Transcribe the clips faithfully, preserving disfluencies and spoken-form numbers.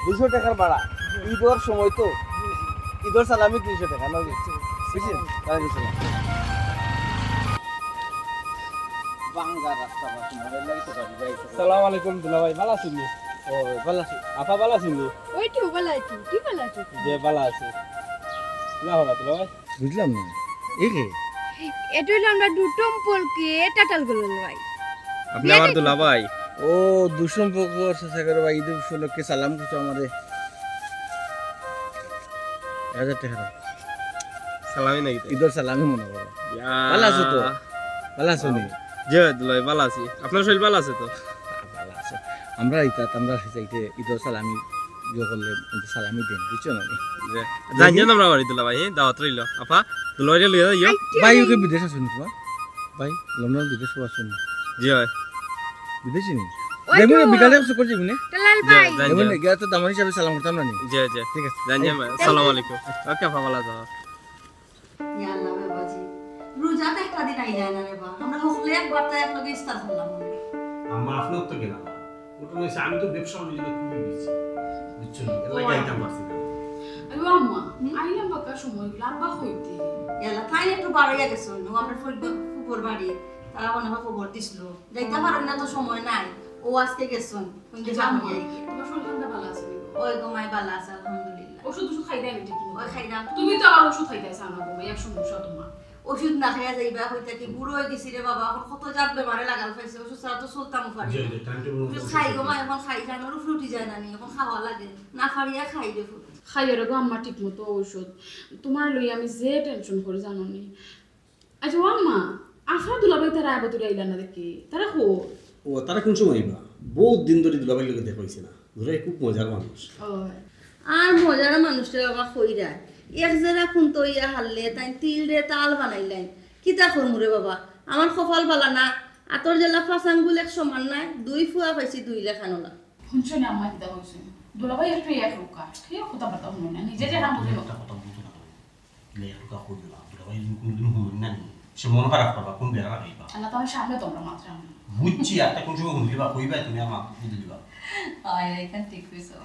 দুইশো টেকার ভাড়া। ঈদর সময় তো। ঈদর সালামি দুইশো টেকা, না? বুঝছেন? ওয়ালাইকুম সালাম। বাঙ্গা রাস্তা, বাসি, মনে লাগে তো গাড়ি যাইতে। সালাম আলাইকুম দুলাভাই, ভালা আছইন নি? ও, ভালা আছি। আপা ভালা আছইন নি? ওই তো ভালা আছি, তুই ভালা আছিস? জি, ভালা আছি। না হলা দুলাভাই। বুঝলাম না, এ কে? এটা হইলো আমরা দুসম্পর্কে টাটাল করবো ভাই। আপনি আমার দুলাভাই? ও, দুসম্পর্ক চাচা করে ভাই, ঈদ উপলক্ষে সালাম করছো আমারে। এক হাজার টেকা দাও। সালামি নাকি তো? ঈদর সালামি মনে করো। ইয়া। ভালা আছো তো? ভালা আছো নি? জি দুলাভাই, ভালা আছি। আপনার শরীর ভালা আছে তো? ভালা আছে। আমরা ইতা, আমরা চাইতে ঈদর সালামি ইয়ে করলে কিন্তু সালামি দেন, বুঝছো না নি? জি। জানছেন আমরা বাড়ি দুলাভাই, হ্যাঁ? দাওয়াত রইল। আপা, দুলাভাইরে লইয়া যাইও। ভাই, ওকে বিদেশ আছে নি তোমার? ভাই, লন্ডন বিদেশ আছে নি? জি ভাই। বিদেশি নি? ওই দেখুন, তো। বিকালে কিছু করছি নি? দুলাল জি, ভাই। যান, দেখুন, যান। গিয়া তো দামান হিসাবে সালাম করতাম না নি? জি, জি। ঠিক আছে। যান, যান ভাই। এই, আসসালামু এই। আলাইকুম। ওকে, আপা, ভালা যাও। ইয়া আল্লাহ রে বাবাজি, রোজাত একটা দিন আইলায় না রে বা। আমরা হকলে একবার তাই একলগে ইফতার করলাম। আম্মা, আপনিও তো গেলাম না। ঘটনা হইছে, আমি তো ব্যবসা বাণিজ্য খুবই বিজি, বুঝছো নি? এর লাগি ও। আইতাম পারছি না। আরে ও আম্মা, হুম? আইলাম বাক্কা সময় অইলো, আব্বা কইতে? ইয়াল্লা, তাই একটু বারইয়া গেছইন, ও আমরা ফরিদ ফুফুর বাড়ি, তারা মনে হয় খবর দিছিল। যাইতা পারইন না তো সময় নাই, ও আজকে গেছইন। কিন্তু আচ্ছা, যাবো আম্মা, আর কি। তোমার শরীর খানটা ভালা আছে নি? ওই গো মাই ভালা আছে, আলহামদুলিল্লাহ। ওষুধ ওষুধ খাই দেয় নি ঠিক মতো? ওই খাই না। তুমি তো আবার ওষুধ খাইতে চাও না গো মাই, এক সমস্যা তোমার। ওষুধ না খাইয়া যাইবা, কইতা কি বুড়া হয়ে গেছি রে বাবা, এখন কত জাত বেমারে লাগাল পাইছে, ওষুধ ছাড়া তো চলতাম পারি জি, না। জি, time table মতো ওষুধ ওষুধ খাই গো খাই। মাই, এখন খাই, জানোর উপরে উঠি যায় না নি, এখন খাওয়া লাগে, না পারিয়া খাই রে ফুল। খাইও রে গো আম্মা ঠিক মতো ওষুধ, তোমার লই আমি যে টেনশন করি জানো নি। আচ্ছা, ও আম্মা, আফা দুলাভাই তারা আবতুরে আইলা না দেখি, তারা কো? ও, তারা কোন সময় আইবা? বহুত দিন ধরে দুলাভাইর লগে দেখা হইছে না। দুলাভাই খুব মজার মানুষ। ও। আর মজার মানুষটা বাবা কইরা। এক জেলা খুন তো ইয়া হারলে, তাই তিল রে তাল বানাইলাইন। কিতা করমু রে বাবা? আমার কপাল বালা না, আতর জেলা ফাঁস আঙ্গুল এক সমান নাই, দুই ফুয়া পাইছি দুই লেখানো না। শুনছো না আম্মা কিতা কইছে? দুলাভাই একটু এক রুকা, কেউ কথাবার্তা শুনে না, নিজে যে কাম বুঝে। একটা কথা বুঝো না তুমি। লে, একটুকা কইও না, দুলাভাই কোনোদিন হুনইন না নি। সে মন খারাপ করবা, কোন বেড়া লাগাইবা। আল্লাহ, তাহলে সামনে তোমরা মাত্র আমি। বুঝছি, একটা কোন সময় হুনলিবা, কইবা তুমি আমার বুঝে দিবা। আয়, এখান ঠিক কইছো।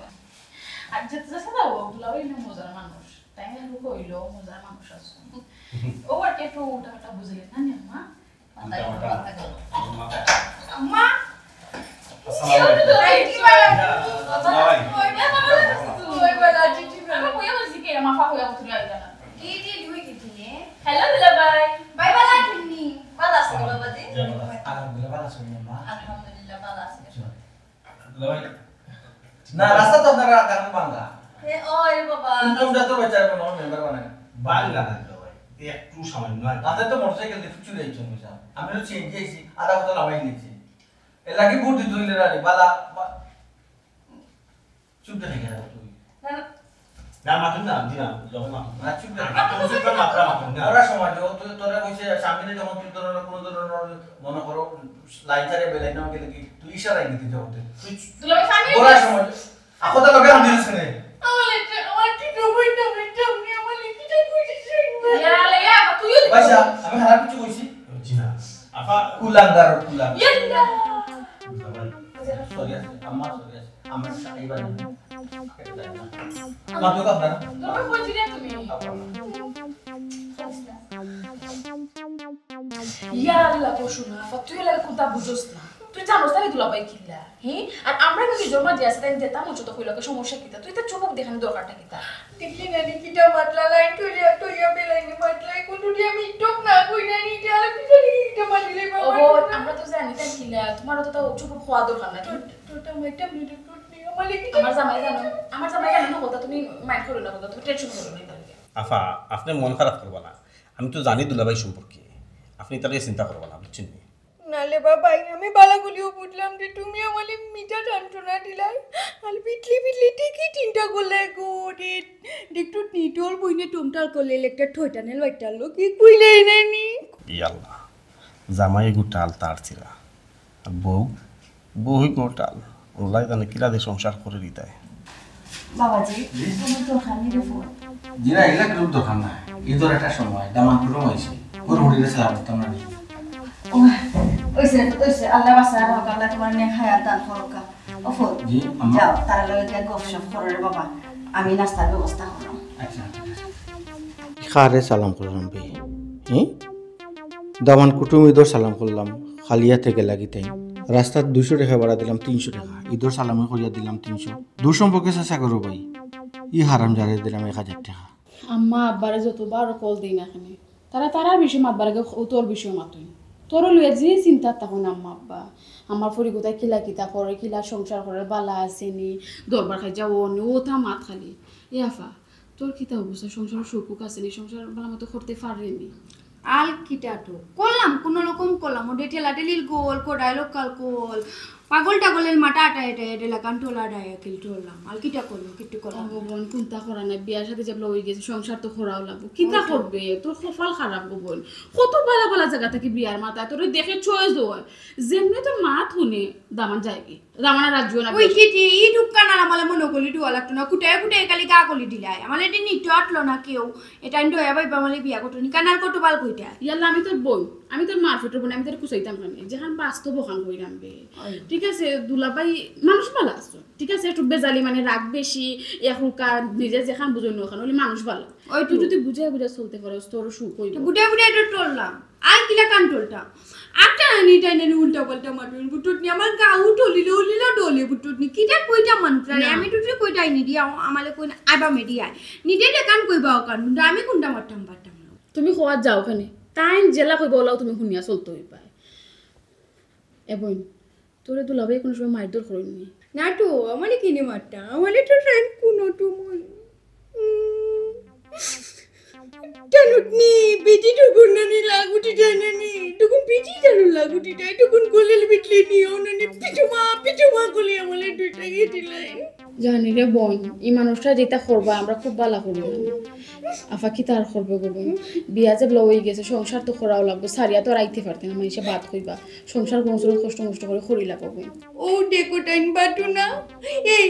আর যেতে যাচ্ছে না, ও দুলাভাই না মজার মানুষ। তাই আমি কইলো, মজার মানুষ আছে। ও আর কি একটু উল্টা পাল্টা বুঝে গেছে, না নি, আম্মা? আম্মা। আসসালামু আলাইকুম। হ্যালো দুলাভাই। ভাই ভালা আছইন নি? ভালা আছি বাবাজি। আলহামদুলিল্লাহ, ভালা আছি আম্মা। আলহামদুলিল্লাহ, ভালা আছি। দুলাভাই। না, রাস্তা তো আপনারা দেখান ভাঙ্গা। এ, ওই বাবা। কোন কোন জাতর বাচ্চা এখন আমার মেম্বার বানায়? ভাঙ্গা না দুলাভাই। এই একটু সামান্য আর কি। রাতে তো মোটরসাইকেল দিয়ে ফুচুরে আইছেন বুঝা। আমি তো সিএনজি আইছি, আধা বোতল হামাই নিয়েছি। এর লাগি ভোট দিতে হইলে রানি, বালা, বা-, চুপ দেখে গেল তুই। না, না। না, মাতুন না, জি না, দুলাভাই মাতুন না। না, চুপ দেখে। মাতুন, চুপ করে মাত্রা মাতুন না। ওরা সমাজ, ও তুই, তোরা কইছে সামনে যখন তুই তোরা কোনো ধরনের মনে করো লাইন ছাড়ে বেলাইন না গেলে কি তুই ইশারা ইঙ্গিত দিতে হতে। তুই দুলাভাই সামনে ওরা সমাজ, আকতা লগে হাত দিলিস কেনে? আমার লেট্রিন, আমার লেট্রিন, আমার লেট্রিন, আমার লেট্রিন, আমার লেট্রিন। ইয়া, ইয়া, তুই ভাইসা, আমি খারাপ কিছু কইছি? জি না। আফা। কুলাঙ্গার, কুলাঙ্গার। ইয়া, ইয়া। সরি আছে, আম্মা সরি আছে। আমার সাইবা না। মা তো কাঁদা না। তোমরা কই ছিলে তুমি? ইয়া আল্লাহ, কসু না, আফা, তুই লাগে কুতা বুঝোস না। তুই জানোস না রে দুলাভাই কিলা? হি? আর আমরা কিন্তু জমা দিয়া আছে, তাই দিতাম, ও তো কইলো, সমস্যা কিতা? তুই তো চুপ দেখানি দরকারটা কিতা? দেখলি না নি কিতা মাতলা লাইন তুই আর তুই ইয়া বেলাইনি মাতলা, এখন তুই আমি টক না কই না নি, এটা আর কিতা নি কিতা মাতলে বাবা? ও, আমরা তো জানি তাই কিলা, তোমার তো তাও চুপ হওয়া দরকার না। তোর, তোর তো মাইটা মিলে তোর নিয়ে আমার লেগে আমার জামাই জানো, আমার জামাই জানো না কথা, তুমি মাইন্ড করো না কথা, তুমি টেনশন করো না তাহলে। আফা, আপনি মন খারাপ করবা না, আমি তো জানি দুলাভাই সম্পর্কে, আপনি তাহলে চিন্তা করবা না, বুঝছেন নি? নালে বাবা, আমি বালা করিও বুঝলাম যে তুমি আমারে মিঠা যন্ত্রণা দিলাই। আর বিটলি বিটলি ঠিকই চিন্তা করলে গো রে। দেখতো নিটল বইনে টোমটাল করলে একটা ঠয়টানের বাইটার লোক, কি কইলে এনে নি? ইয়াল্লা, জামাই গুটাল তার ছিলা। আর বউ, বউই গুটাল। আল্লাহ জানে কিলা দিয়ে সংসার করে দিতায়। বাবাজি, কোনো দরকার নেই রে ফোন। জি না, এগুলা কোনো দরকার নাই। ঈদর একটা সময়, দামান গরম হয়েছে। গরম উঠে গেছে, আর করতাম না। ও, ওইসে, ওইসে, আল্লাহ বাসা রাখো, আল্লাহ তোমার নেক হায়াত দান করুক। ও ফুল, জি, আম্মা। যাও, তারার লগে গিয়া গপশপ করো রে বাবা, আমি নাস্তার ব্যবস্থা করলাম। আচ্ছা, ঠিক আছে। কারে সালাম করলাম বে? হুম? দামান কুটুম ইদর সালাম করলাম, খালি আতে গেলা কিতা তাইন। রাস্তাত দুইশো টেকা ভাড়া দিলাম, তিনশো টেকা। ইদর সালামে করিয়া দিলাম তিনশো। দূর সম্পর্কে চাচা করো ভাই, ই হারামজাদারে দিলাম এক হাজার টেকা। আম্মা আব্বারে যতবার কল দেই না কেনে, তারা তারার বিষয়ে মাতবার আগে ও তোর বিষয়ে মাতইন। তোর লইয়া যে চিন্তাত থাকইন আম্মা আব্বা, আমার ফুড়িগুতায় কিলা কিতা করে, কিলা সংসার করে, বালা আছে নি, দরবার খাই যাও নি, ও তা মাত খালি। এ আফা, তোর কিতা অবস্থা? সংসারো সুখ আছে নি? সংসার বালা মতো করতে পারে নি? আল কিতা তো করলাম, কোনো রকম করলাম। ওটা ঠেলা ঠেলির গোল, কোডাইল কাল গোল, পাগল টাগলের মাথা আটা এটা এটা লাগান টোলা ডায়াকিল টোলাম। আল কিতা করলাম, কিচ্ছু করলাম ও না। বোন, কুন্তা করা না, বিয়ার সাথে যেবলা হয়ে গেছে, সংসার তো করাও লাগবো। কিতা ওই তো। করবে? তোর কপাল খারাপ গো বোন। কত বালা বালা জায়গা থাকি বিয়ার মাতা, তোর দেখে চয়েস হয়। যেমনি তোর মাত হুনে, দামান যায়গি। দামানা রাজ্য না ওই বেশ। কি যে ই ঢুক্কা না আমালে মনে করলি ডুয়া লাগতো না। কুটায় কুটায় খালি গা কলি দিলাই। আমালে এটা নিতে আটলো না কেউ। এটা আমি ডয়া ভাইবা আমালে বিয়া করতো নি। কানার কত বাল কইটা। ইয়াল্লা, আমি তোর বোন, আমি তোর মার পেটর বোন, আমি তোর কুচাইতাম না। যেখান বাস্তব ওখান কইরাম বে। ওই। ঠিক আছে, দুলাভাই মানুষ বালা আছে। ঠিক আছে, একটু বেজালি মানে রাগ বেশি, এখনকার নিজে যেখান বুঝইন না ওখান, ওলি মানুষ বালা। ওই তুই তো। যদি বুঝে বুঝে চলতে পারস, তোর সুখ হইব। তো বুঝে বুঝে এটা টললাম। আর কিলা কান টলতাম? আটটা আনি টাইনে উল্টা পাল্টা মাতুন বুটুট নি আমার গাউ টলিলে উলিলে ডলে বুটুট নি। কিটা কইটা মানুষ রে? না। আমি টুটুরে কইটা আইনি দিয়া আমালে কই না আইবা মেডি আয়। নিতে দে কান কইবা ও কান। কিন্তু আমি কোনটা মারতাম পারতাম না। তুমি খোয়া যাও ওখানে। তাইন জেলা কইবা ওলাও তুমি হুনিয়া চলতে হইবা। এ বইন, তোরে দুলাভাই কোনো সময় মারধর করইন নি? না তো, আমারে কিনে মারতা? আমারে তো ট্রেন কোনো তো মন। উম, টানুত নি, বিটি টুকুন নানি লাগুটি টানে নি। টুকুন বিটি টানুন লাগুটি টাই, টুকুন গলেল বিটলে নি, ও নানি পিটুমা, পিটুমা গলি আমারে দুইটা গেটি লাইন। জানি রে বইন, ই মানুষটা যেটা করবা, আমরা খুব বালা করি জানি। আফা কিতা আর করবে গো বইন? বিয়া যেবলা হয়ে গেছে, সংসার তো করাও লাগবো, সারিয়া তো আর আইতে পারতে না, মানুষে বাদ কইবা। সংসার কোনো সময় কষ্ট মষ্ট করে করি লাগবো বইন। ও দেখো টাইম বাটু না। এই,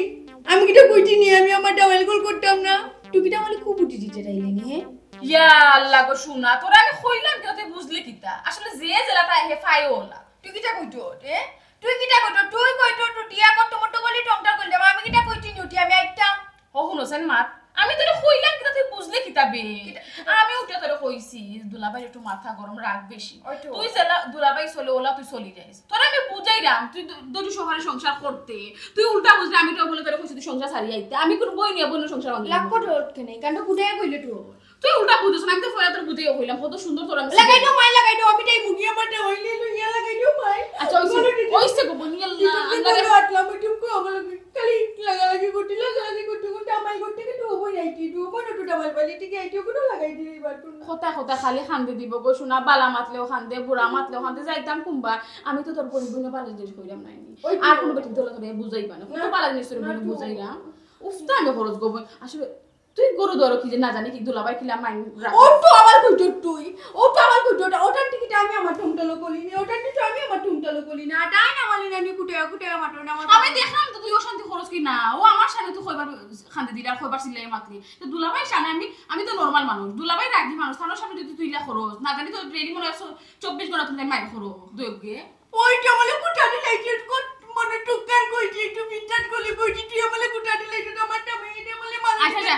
আমি কিটা কইছি নি, আমি আমার ডামাইল কল করতাম না। তুই কিটা আমারে খুব বুদ্ধি দিতে চাইলে নি, হ্যাঁ? ইয়া আল্লাহ গো, শোনা, তোরা আমি কইলাম কিতা, তুই বুঝলি কিতা? আসলে যে জেলাটা হে ফাই ওলা। তুই কিটা কইতো, এ? তুই কিটা কইতো? তুই কইতো, তুই টিয়া কত মতো বলি টংটা কইলে, আমি কিটা কইছি নি, উঠি আমি আইতাম। ও হুনো সেন মাত, আমি তোরে কইলাম কিতা, তুই বুঝলি কিতা বে? কিতা, কিতা? আমি উঠে তোরে কইছি, দুলাভাইর একটু মাথা গরম, রাগ বেশি। ওই তো। তুই যেলা দুলাভাই চলে, ওলা তুই চলি যাইস। তোরে আমি বুঝাইলাম, তুই দ-, দৈর্য সহকারে সংসার করতে, তুই উল্টা বুঝলি, আমি তো বলে তোরে কইছি তুই সংসার ছাড়ি আইতে। আমি কোন বই নিয়ে বইন সংসার ভাঙি লাখ দিব? কোটি ওঠে নেই, কারণ তো বুঝাই কইলে তো। তুই উল্টা বুঝছ না, আমি তো ফয়া তোর বুঝাইয়া কইলাম, কত সুন্দর তোর আমি লাগাই দাও, মাই লাগাই দাও, আমি তাই মুগিয়া মারতে হইলে লইয়া লাগাই দাও, মাই। আচ্ছা, ওইছে, বলো ঠিক ওইছে গো, বইন, ইয়াল্লা, তুমি আন্দারে বলো, আটলাম, তুমি কো, বলো, খালি লাগালাগি করতে, লাগালাগি করতে, করতে আমার করতে কিন্তু হবো নাই, কি দিব, বলো তো ডামাল বালি, ঠিক আছে, কোনো লাগাই দিবি, বার করো। কথা কথা খালি কান্দে দিব গো, শোনা, বালা মাতলেও কান্দে, বুড়া মাতলেও কান্দে, যাইতাম কুম্বা, আমি তো তোর বইন বইন বালা জিনিস কইলাম নাই নি। ওই তো। আর কোনো বেটি দোলা করে বুঝাইবা না, কত না, বালা জিনিস তোর না বইন তো। বুঝাইলাম। উফতা আমি খরচ গো বইন, আসলে তুই গরু ধরো কি যে না জানি কি দুলাভাই কিলা মাইন রাখে। ও তো আবার কইতো তুই, ও তো আবার কইতো, ওটা, ওটার টিকিট আমি আমার টুমটালো করি নি, ওটার টিকিট আমি আমার টুমটালো করি না, আর ডাইন আমার লিনা নিয়ে কুটে, কুটে আমার টোন আমার আমি দেখলাম তো তুই অশান্তি খরচ কি না, ও আমার সামনে তুই কইবার কান্দে দিলে আর কইবার চিল্লাই মাতলি। তো দুলাভাই সামনে আমি, আমি তো নরমাল মানুষ, দুলাভাই রাগি মানুষ, তার সামনে যদি তুই ইলা খরচ, না জানি তো ডেইলি মনে হয় চব্বিশ ঘন্টা তুমি মাইর করো, দোগে। ওই যে আমালে কুঠারি লাইছে, কোন মানে টুকান কইছি, একটু বিদ্যাত গলি কইছি, তুই আমালে কুঠারি লাইছে, আমার টামে এটা আমালে মাল আচ্ছা, যা।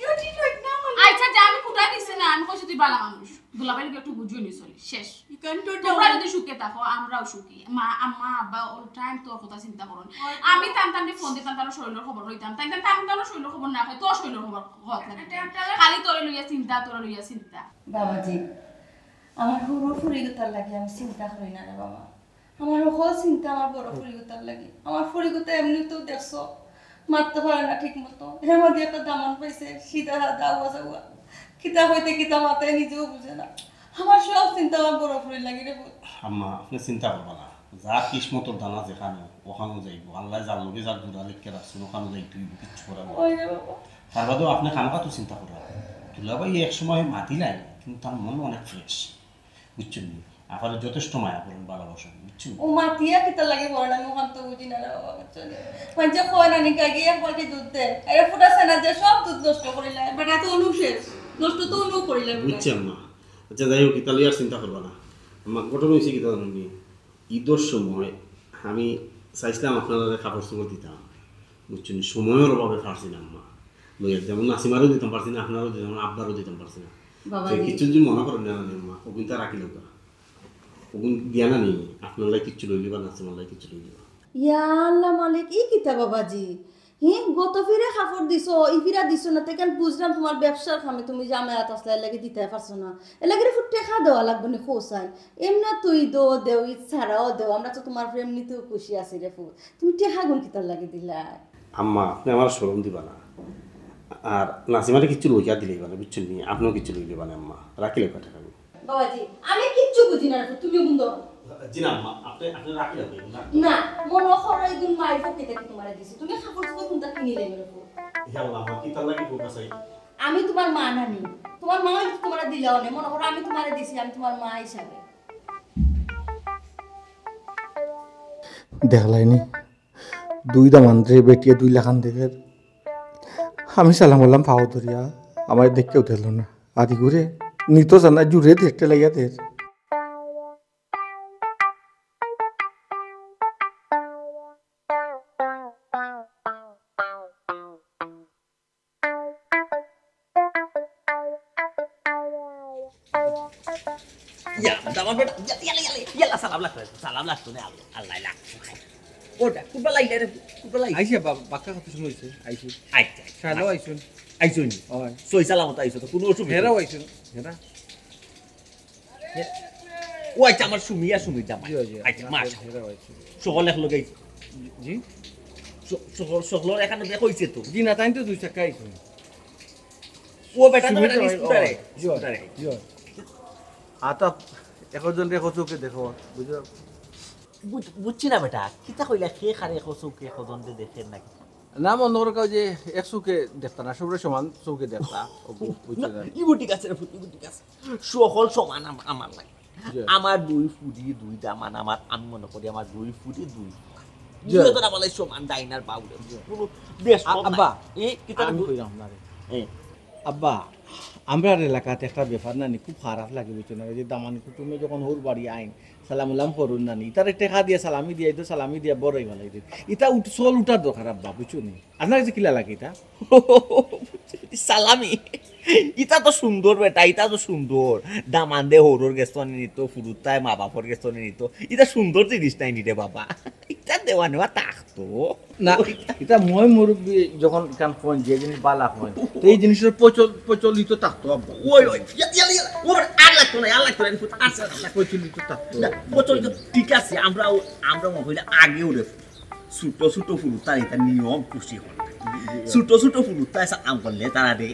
ইউ ঠিক রাখ না আমালে। আচ্ছা, যা, আমি কুঠার দিছি না, আমি কইছি তুই বালা মানুষ। দুলাভাই একটু বুঝুনি চলি, শেষ। ইকান তো তোমরা যাও। যদি সুখে থাকো, আমরাও সুখী। মা, আম্মা, আব্বা all time তোর কথা চিন্তা করুন। ওই তো। আমি টান টান ফোন দিতাম, তার শরীরের খবর লইতাম। তাই তান টান টান শরীরের খবর না হয়, তোর শরীরের খবর হওয়ার লাগে। টান টান খালি তোরে লইয়া চিন্তা, তোরে লইয়া চিন্তা। বাবাজি, আমার হুরু ফুরি কথার লাগি আমি চিন্তা করি না রে বাবা। আমার হকল চিন্তা আমার বড় ফুরিগুতার লাগি। আমার ফুরিগুতা এমনি তো দেখছো, মাততে পারে না ঠিক মতো। এর মধ্যে একটা দামান পাইছে, সিধা সাদা আওয়া যাওয়া। কিতা কইতে কিতা মাতে নিজেও বুঝে না। আমার সব চিন্তা আমার বড় ফুরির লাগি রে বল। আম্মা, আপনি চিন্তা করবা না। যা কিসমতর দানা যেখানো, ওখানো যাইবো। আল্লাহ যার লগে যার জোড়া লেখকে রাখছেন, ওখানো যাইতে হইব, কিচ্ছু করার নাই। ওই রে বাবা। তার বাদেও আপনি খামোখা তো চিন্তা করা। দুলাভাই এক সময় মাতিলাই, কিন্তু তার মন অনেক ফ্রেশ। বুঝছেন নি? আপারে যথেষ্ট মায়া করেন, ভালোবাসেন, বুঝছেন? ও মাতিয়া কিতা লাগে বলেন, আমি ওখান তো বুঝি না রে বাবা, বুঝছেন নি? মানে যে কয় না নি, গাই গিয়ে এক বালতি দুধ দেয়, আরে ফুটা সেনা যে সব দুধ নষ্ট করিলা, বেটা তো অনু শেষ, নষ্ট তো অনু করিলা, বেটা। বুঝছেন মা? আচ্ছা, যাই হোক, ইতালি আর চিন্তা করবা না। আমার ঘটনা হয়েছে কিতা জানেন নি? ঈদর সময় আমি চাইছিলাম আপনারারে কাপড় চোপড় দিতাম, বুঝছইন নি? সময়র অভাবে পারছি না আম্মা। লইয়া দিতাম, নাসিমারেও দিতাম পারছি না, আপনারেও দিতাম না, আব্বারেও দিতাম পারছি না। বাবা তে রে। কিছু যদি মনে করেন না আম্মা, ওগুন তো রাখি লউক্কা। ওগুন দিয়া না নি, আপনার লাগি কিচ্ছু লইলিবা, নাসিমার লাগি কিচ্ছু লইলিবা। ইয়া আল্লাহ মালিক, ই কিতা বাবাজি? হি, গত ফিরে কাপড় দিছো, ই ফিরা দিছো না, তে কেন বুঝলাম তোমার ব্যবসার কামে তুমি জামায়াত আসলে এর লাগি দিতে পারছো না। এর লাগি রে ফুট টেকা দেওয়া লাগবো নি খোসাই। এমনা তুই দো দেও, ই ছাড়াও দেও, আমরা তো তোমার প্রেম নিতেও খুশি আছি রে ফুট। তুমি টেকা গুন কিতার লাগি দিলা? আম্মা, আপনি আমার শরম দিবা না। আর নাসিমারে কিচ্ছু লইয়া দিলেই মানে, বুঝছেন নি? আপনিও কিচ্ছু লইলে মানে আম্মা, রাখিলে কয় টাকা। বাবাজি, আমি কিচ্ছু বুঝি না রে ফুট, তুমি গুন ধরো। জি না আম্মা, আপনি, আপনি রাখিলে কই না? না, মনে করো এই গুন মাই ফকিতে কি তোমারে দিছি। তুমি কাপড় চোপড় কোনটা কিনিলে রে ফুট? ইয়া আল্লাহ, আম্মা, কিতার লাগি ফুট আছে? আমি তোমার মা নানি, তোমার মা হয়তো তোমারে দিলাও নে। মনে করো আমি তোমারে দিছি, আমি তোমার মা হিসাবে। দেখলায়নি, দুই দামান্দরে বেটিয়ে দুই লাখান দেখের। আমি সালাম করলাম পাও ধরিয়া, আমার দেখকেও দিল না। আদি ঘুরে নিত জানা জুরে দেখতে লাগিয়া দের। ইয়া, দামান বেটা, ইয়া, ইয়া, ইয়া, ইয়া, ইয়া, সালাম লাগতো, সালাম লাগতো না, আল্লাহ, আল্লাহ লাগতো। ওটা, কুবা লাইলে রে, কুবা লাইলে। আইছে বাবা, বাক্কা কত সময় হইছে? আইছে। আচ্ছা, আচ্ছা। শালো আইছুন। আইছুন। ওই। সই সালামত আইছো তো, কোনো অসুবিধা হেরাও নেই। আইছুন, হেরা। ও আচ্ছা, আমার সুমিয়া, সুমির জামাই। জি, জি, আচ্ছা, আমার মাশাআল্লাহ। হেরাও আইছুন। সকল এক লগে আইছে। জি? স-, সকল, সকল এখানে দেখা হইছে তো। জি না, তাই তো দুই চাকা আইছুন। ও বেটা তো সুমির বেটা জামাই, স্কুটারে, ও, জি, স্কুটারে। জি। আতা, একজন রে কচুকে দেখো, বুঝো? বুঝ-, বুঝছি না বেটা, কিতা কইলা, কে খারে কচুকে কজনরে দেখের নাকি? না, মনে করো কেউ যে এক চোখে দেখতা না, সবরে সমান চোখে দেখতা। ও, বু-, বুঝছো না, না? ইবু ঠিক আছে রে ফুট, ইবু ঠিক আছে। সকল সমান আম-, আমার লাগে। জি। আমার দুই ফুড়ি, দুই দামান, আমার, আমি মনে করি আমার দুই ফুড়ি, দুই দামান। জি। দুইজন আমার লাগে সমান, ডাইন আর বাউরে। জি। কোনো বেশ আ-, কম আব্বা, নাই। এ, কিতা আমি রে? কইলাম না রে। এ। আব্বা, আমরার এলাকাত একটা ব্যাপার নানি, খুব খারাপ লাগে, বুঝছো না? ওই যে দামান কুটুমে যখন হউর বাড়ি আইন, সালাম উলাম করুন নানি। তারে টেকা দিয়া সালামি দিয়া, এই তো সালামি দিয়া বড়ই ভালাই দিন। ইটা উঠ-, চল উঠার দরকার আব্বা, বুঝছো নি? আপনার কাছে কিলা লাগে ইটা? সালামি? ইটা তো সুন্দর বেটা, ইটা তো সুন্দর। দামান্দে হউরর গেছ থনে নিত, ফুরুতায় মা বাপর গেছ থনে নিত। ইটা সুন্দর জিনিস নায় নি রে বাবা। ইটা দেওয়া নেওয়া থাকতো। না, ইটা ময় মুরব্বি যখন ইখান কইন, যে জিনিস বালা কইন, তো এই জিনিসের প্রচল-, প্রচলিত থাকতো আব্বা। ওই, ওই, ইয়া, ইয়া, ইয়া, ওর আর লাগতো না, আর লাগতো না, আর লাগতো না। প্রচলিত থাকতো। না, প্রচলিত ঠিক আছে, আমরা, আমরা মহিলা আগেও রে ছোট ছোট ফুরুতার ইটা নিয়ম খুশি হয়। ছোট ছোট ফুরুতায় সালাম করলে তারা রে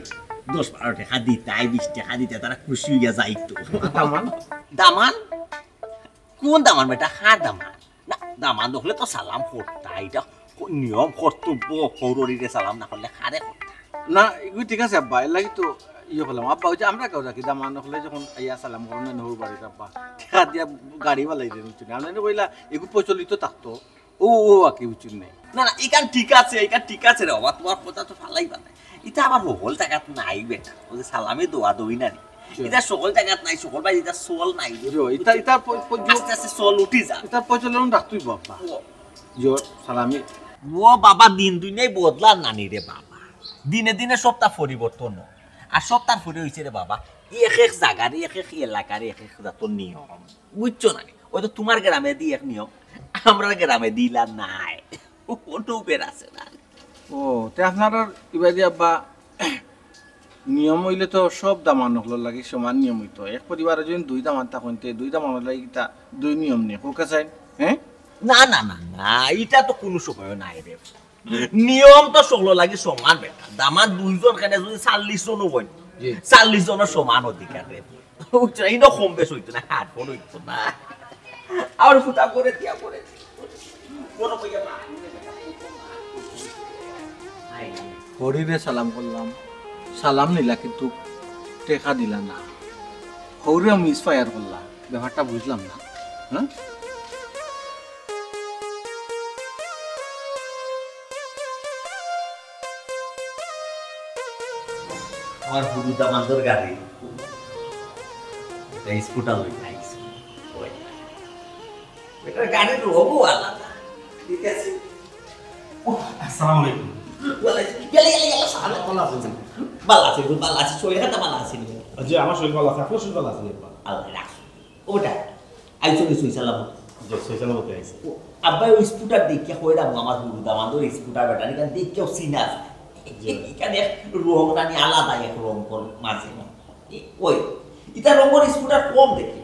দশ বারো টেকা দিতায়, বিশ টেকা দিতায়, তারা খুশি হইয়া যাইতো। দামান? দামান? কোন দামান বেটা? কার দামান? না, দামান হকলে তো সালাম করতা, ইটা ক-, নিয়ম কর্তব্য, হউররে সালাম না করলে কারে করতা? না, এগু ঠিক আছে আব্বা, এর লাগি তো ইয়ে করলাম। আব্বা, ওই যে আমরা কেউ রাখি, দামান হকলে যখন আইয়া সালাম করুন না হউর বাড়িত আব্বা, টেকা দিয়া গাড়ি বালাই দেন, বুঝছো নি? আমরা কইলা, এগু প্রচলিত থাকতো। ও, ও, আকি বুঝছুন নাই। না, না, ইখান ঠিক আছে, ইখান ঠিক আছে রে বাবা, তোমার কথা তো ফালাইবা না। ইটা আবার হকল জাগাত নাই বেটা, ওই যে সালামি দোয়া দই না রে। আচ্ছা। ইটা সকল জাগাত নাই, সকল বাড়ি ইটা চল নাই। জি, ইটা, ইটা প-, প-, জি। আস্তে আস্তে চল উঠি যা। ইটা প্রচলন রাখতই বাবা। ও। জি, সালামি। ও বাবা, দিন দুনিয়াই বদলার নানি রে বাবা। দিনে দিনে সবতা পরিবর্তন হয়। আর সবতার পরে হইছে রে বাবা, এক এক জাগার, এক এক এলাকার এক এক জাতর নিয়ম। বুঝছো না? ওই তো তোমার গ্রামে দি এক নিয়ম, আমরার গ্রামে দিলা নাই। কোনো বের আছে না। ও, তে আপনারার ইবাদি আব্বা নিয়ম হইলে তো সব দামান হকলর লাগি সমান নিয়ম হইতো। এক পরিবারে যদি দুই দামান থাকইন, তে দুই দামান লাগি ইটা দুই নিয়ম নি? ওকে চাই, হ্যাঁ? না, না, না, না, ইটা তো কোনো সময়ও নাই রে। নিয়ম তো সকলর লাগি সমান বেটা। দামান দুইজন কেনে যদি চল্লিশ জনও অইন, জি। চল্লিশ জনর সমান অধিকার রে। বুঝছো? ইনো কম বেশ অইতো না, হাত বড় অইতো না। আর ফুটা করে দিয়া করে। বড় কইয়া মা। হরিরে সালাম করলাম, সালাম নিলা কিন্তু টেকা দিলা না। হরিরে মিসফায়ার করলা, ব্যাপারটা বুঝলাম না। হ্যাঁ? আমার হুরু দামান্দর গাড়ি, একটা স্কুটার লই আইছি। ওই। এটা গাড়ির রোগও আলাদা। ঠিক আছে। ও, আসসালামু আলাইকুম। ওয়ালাইকুম। ইয়াল্লা, ইয়াল্লা, ইয়াল্লা, সালাম। ভালা আছইন? ভালা আছি, ভালা আছি। শরীর খাতা ভালা আছে নি? জি, আমার শরীর ভালা আছে। আপনার শরীর ভালা আছে নি? আল্লাহ রাখছে। ও বেটা, আইছো নি সই সালামত? জি, সই সালামতে আইছি। ও, আব্বা, ওই স্কুটার দেখিয়া কইরাম, আমার হুরু দামান্দর স্কুটার বেটা, ইখান দেখিয়াও চিনা যায়। জি। ইখান এক রং নানি আলাদা এক রং কর মাঝে। এ, ওই, ইতা রঙর স্কুটার কম দেখি।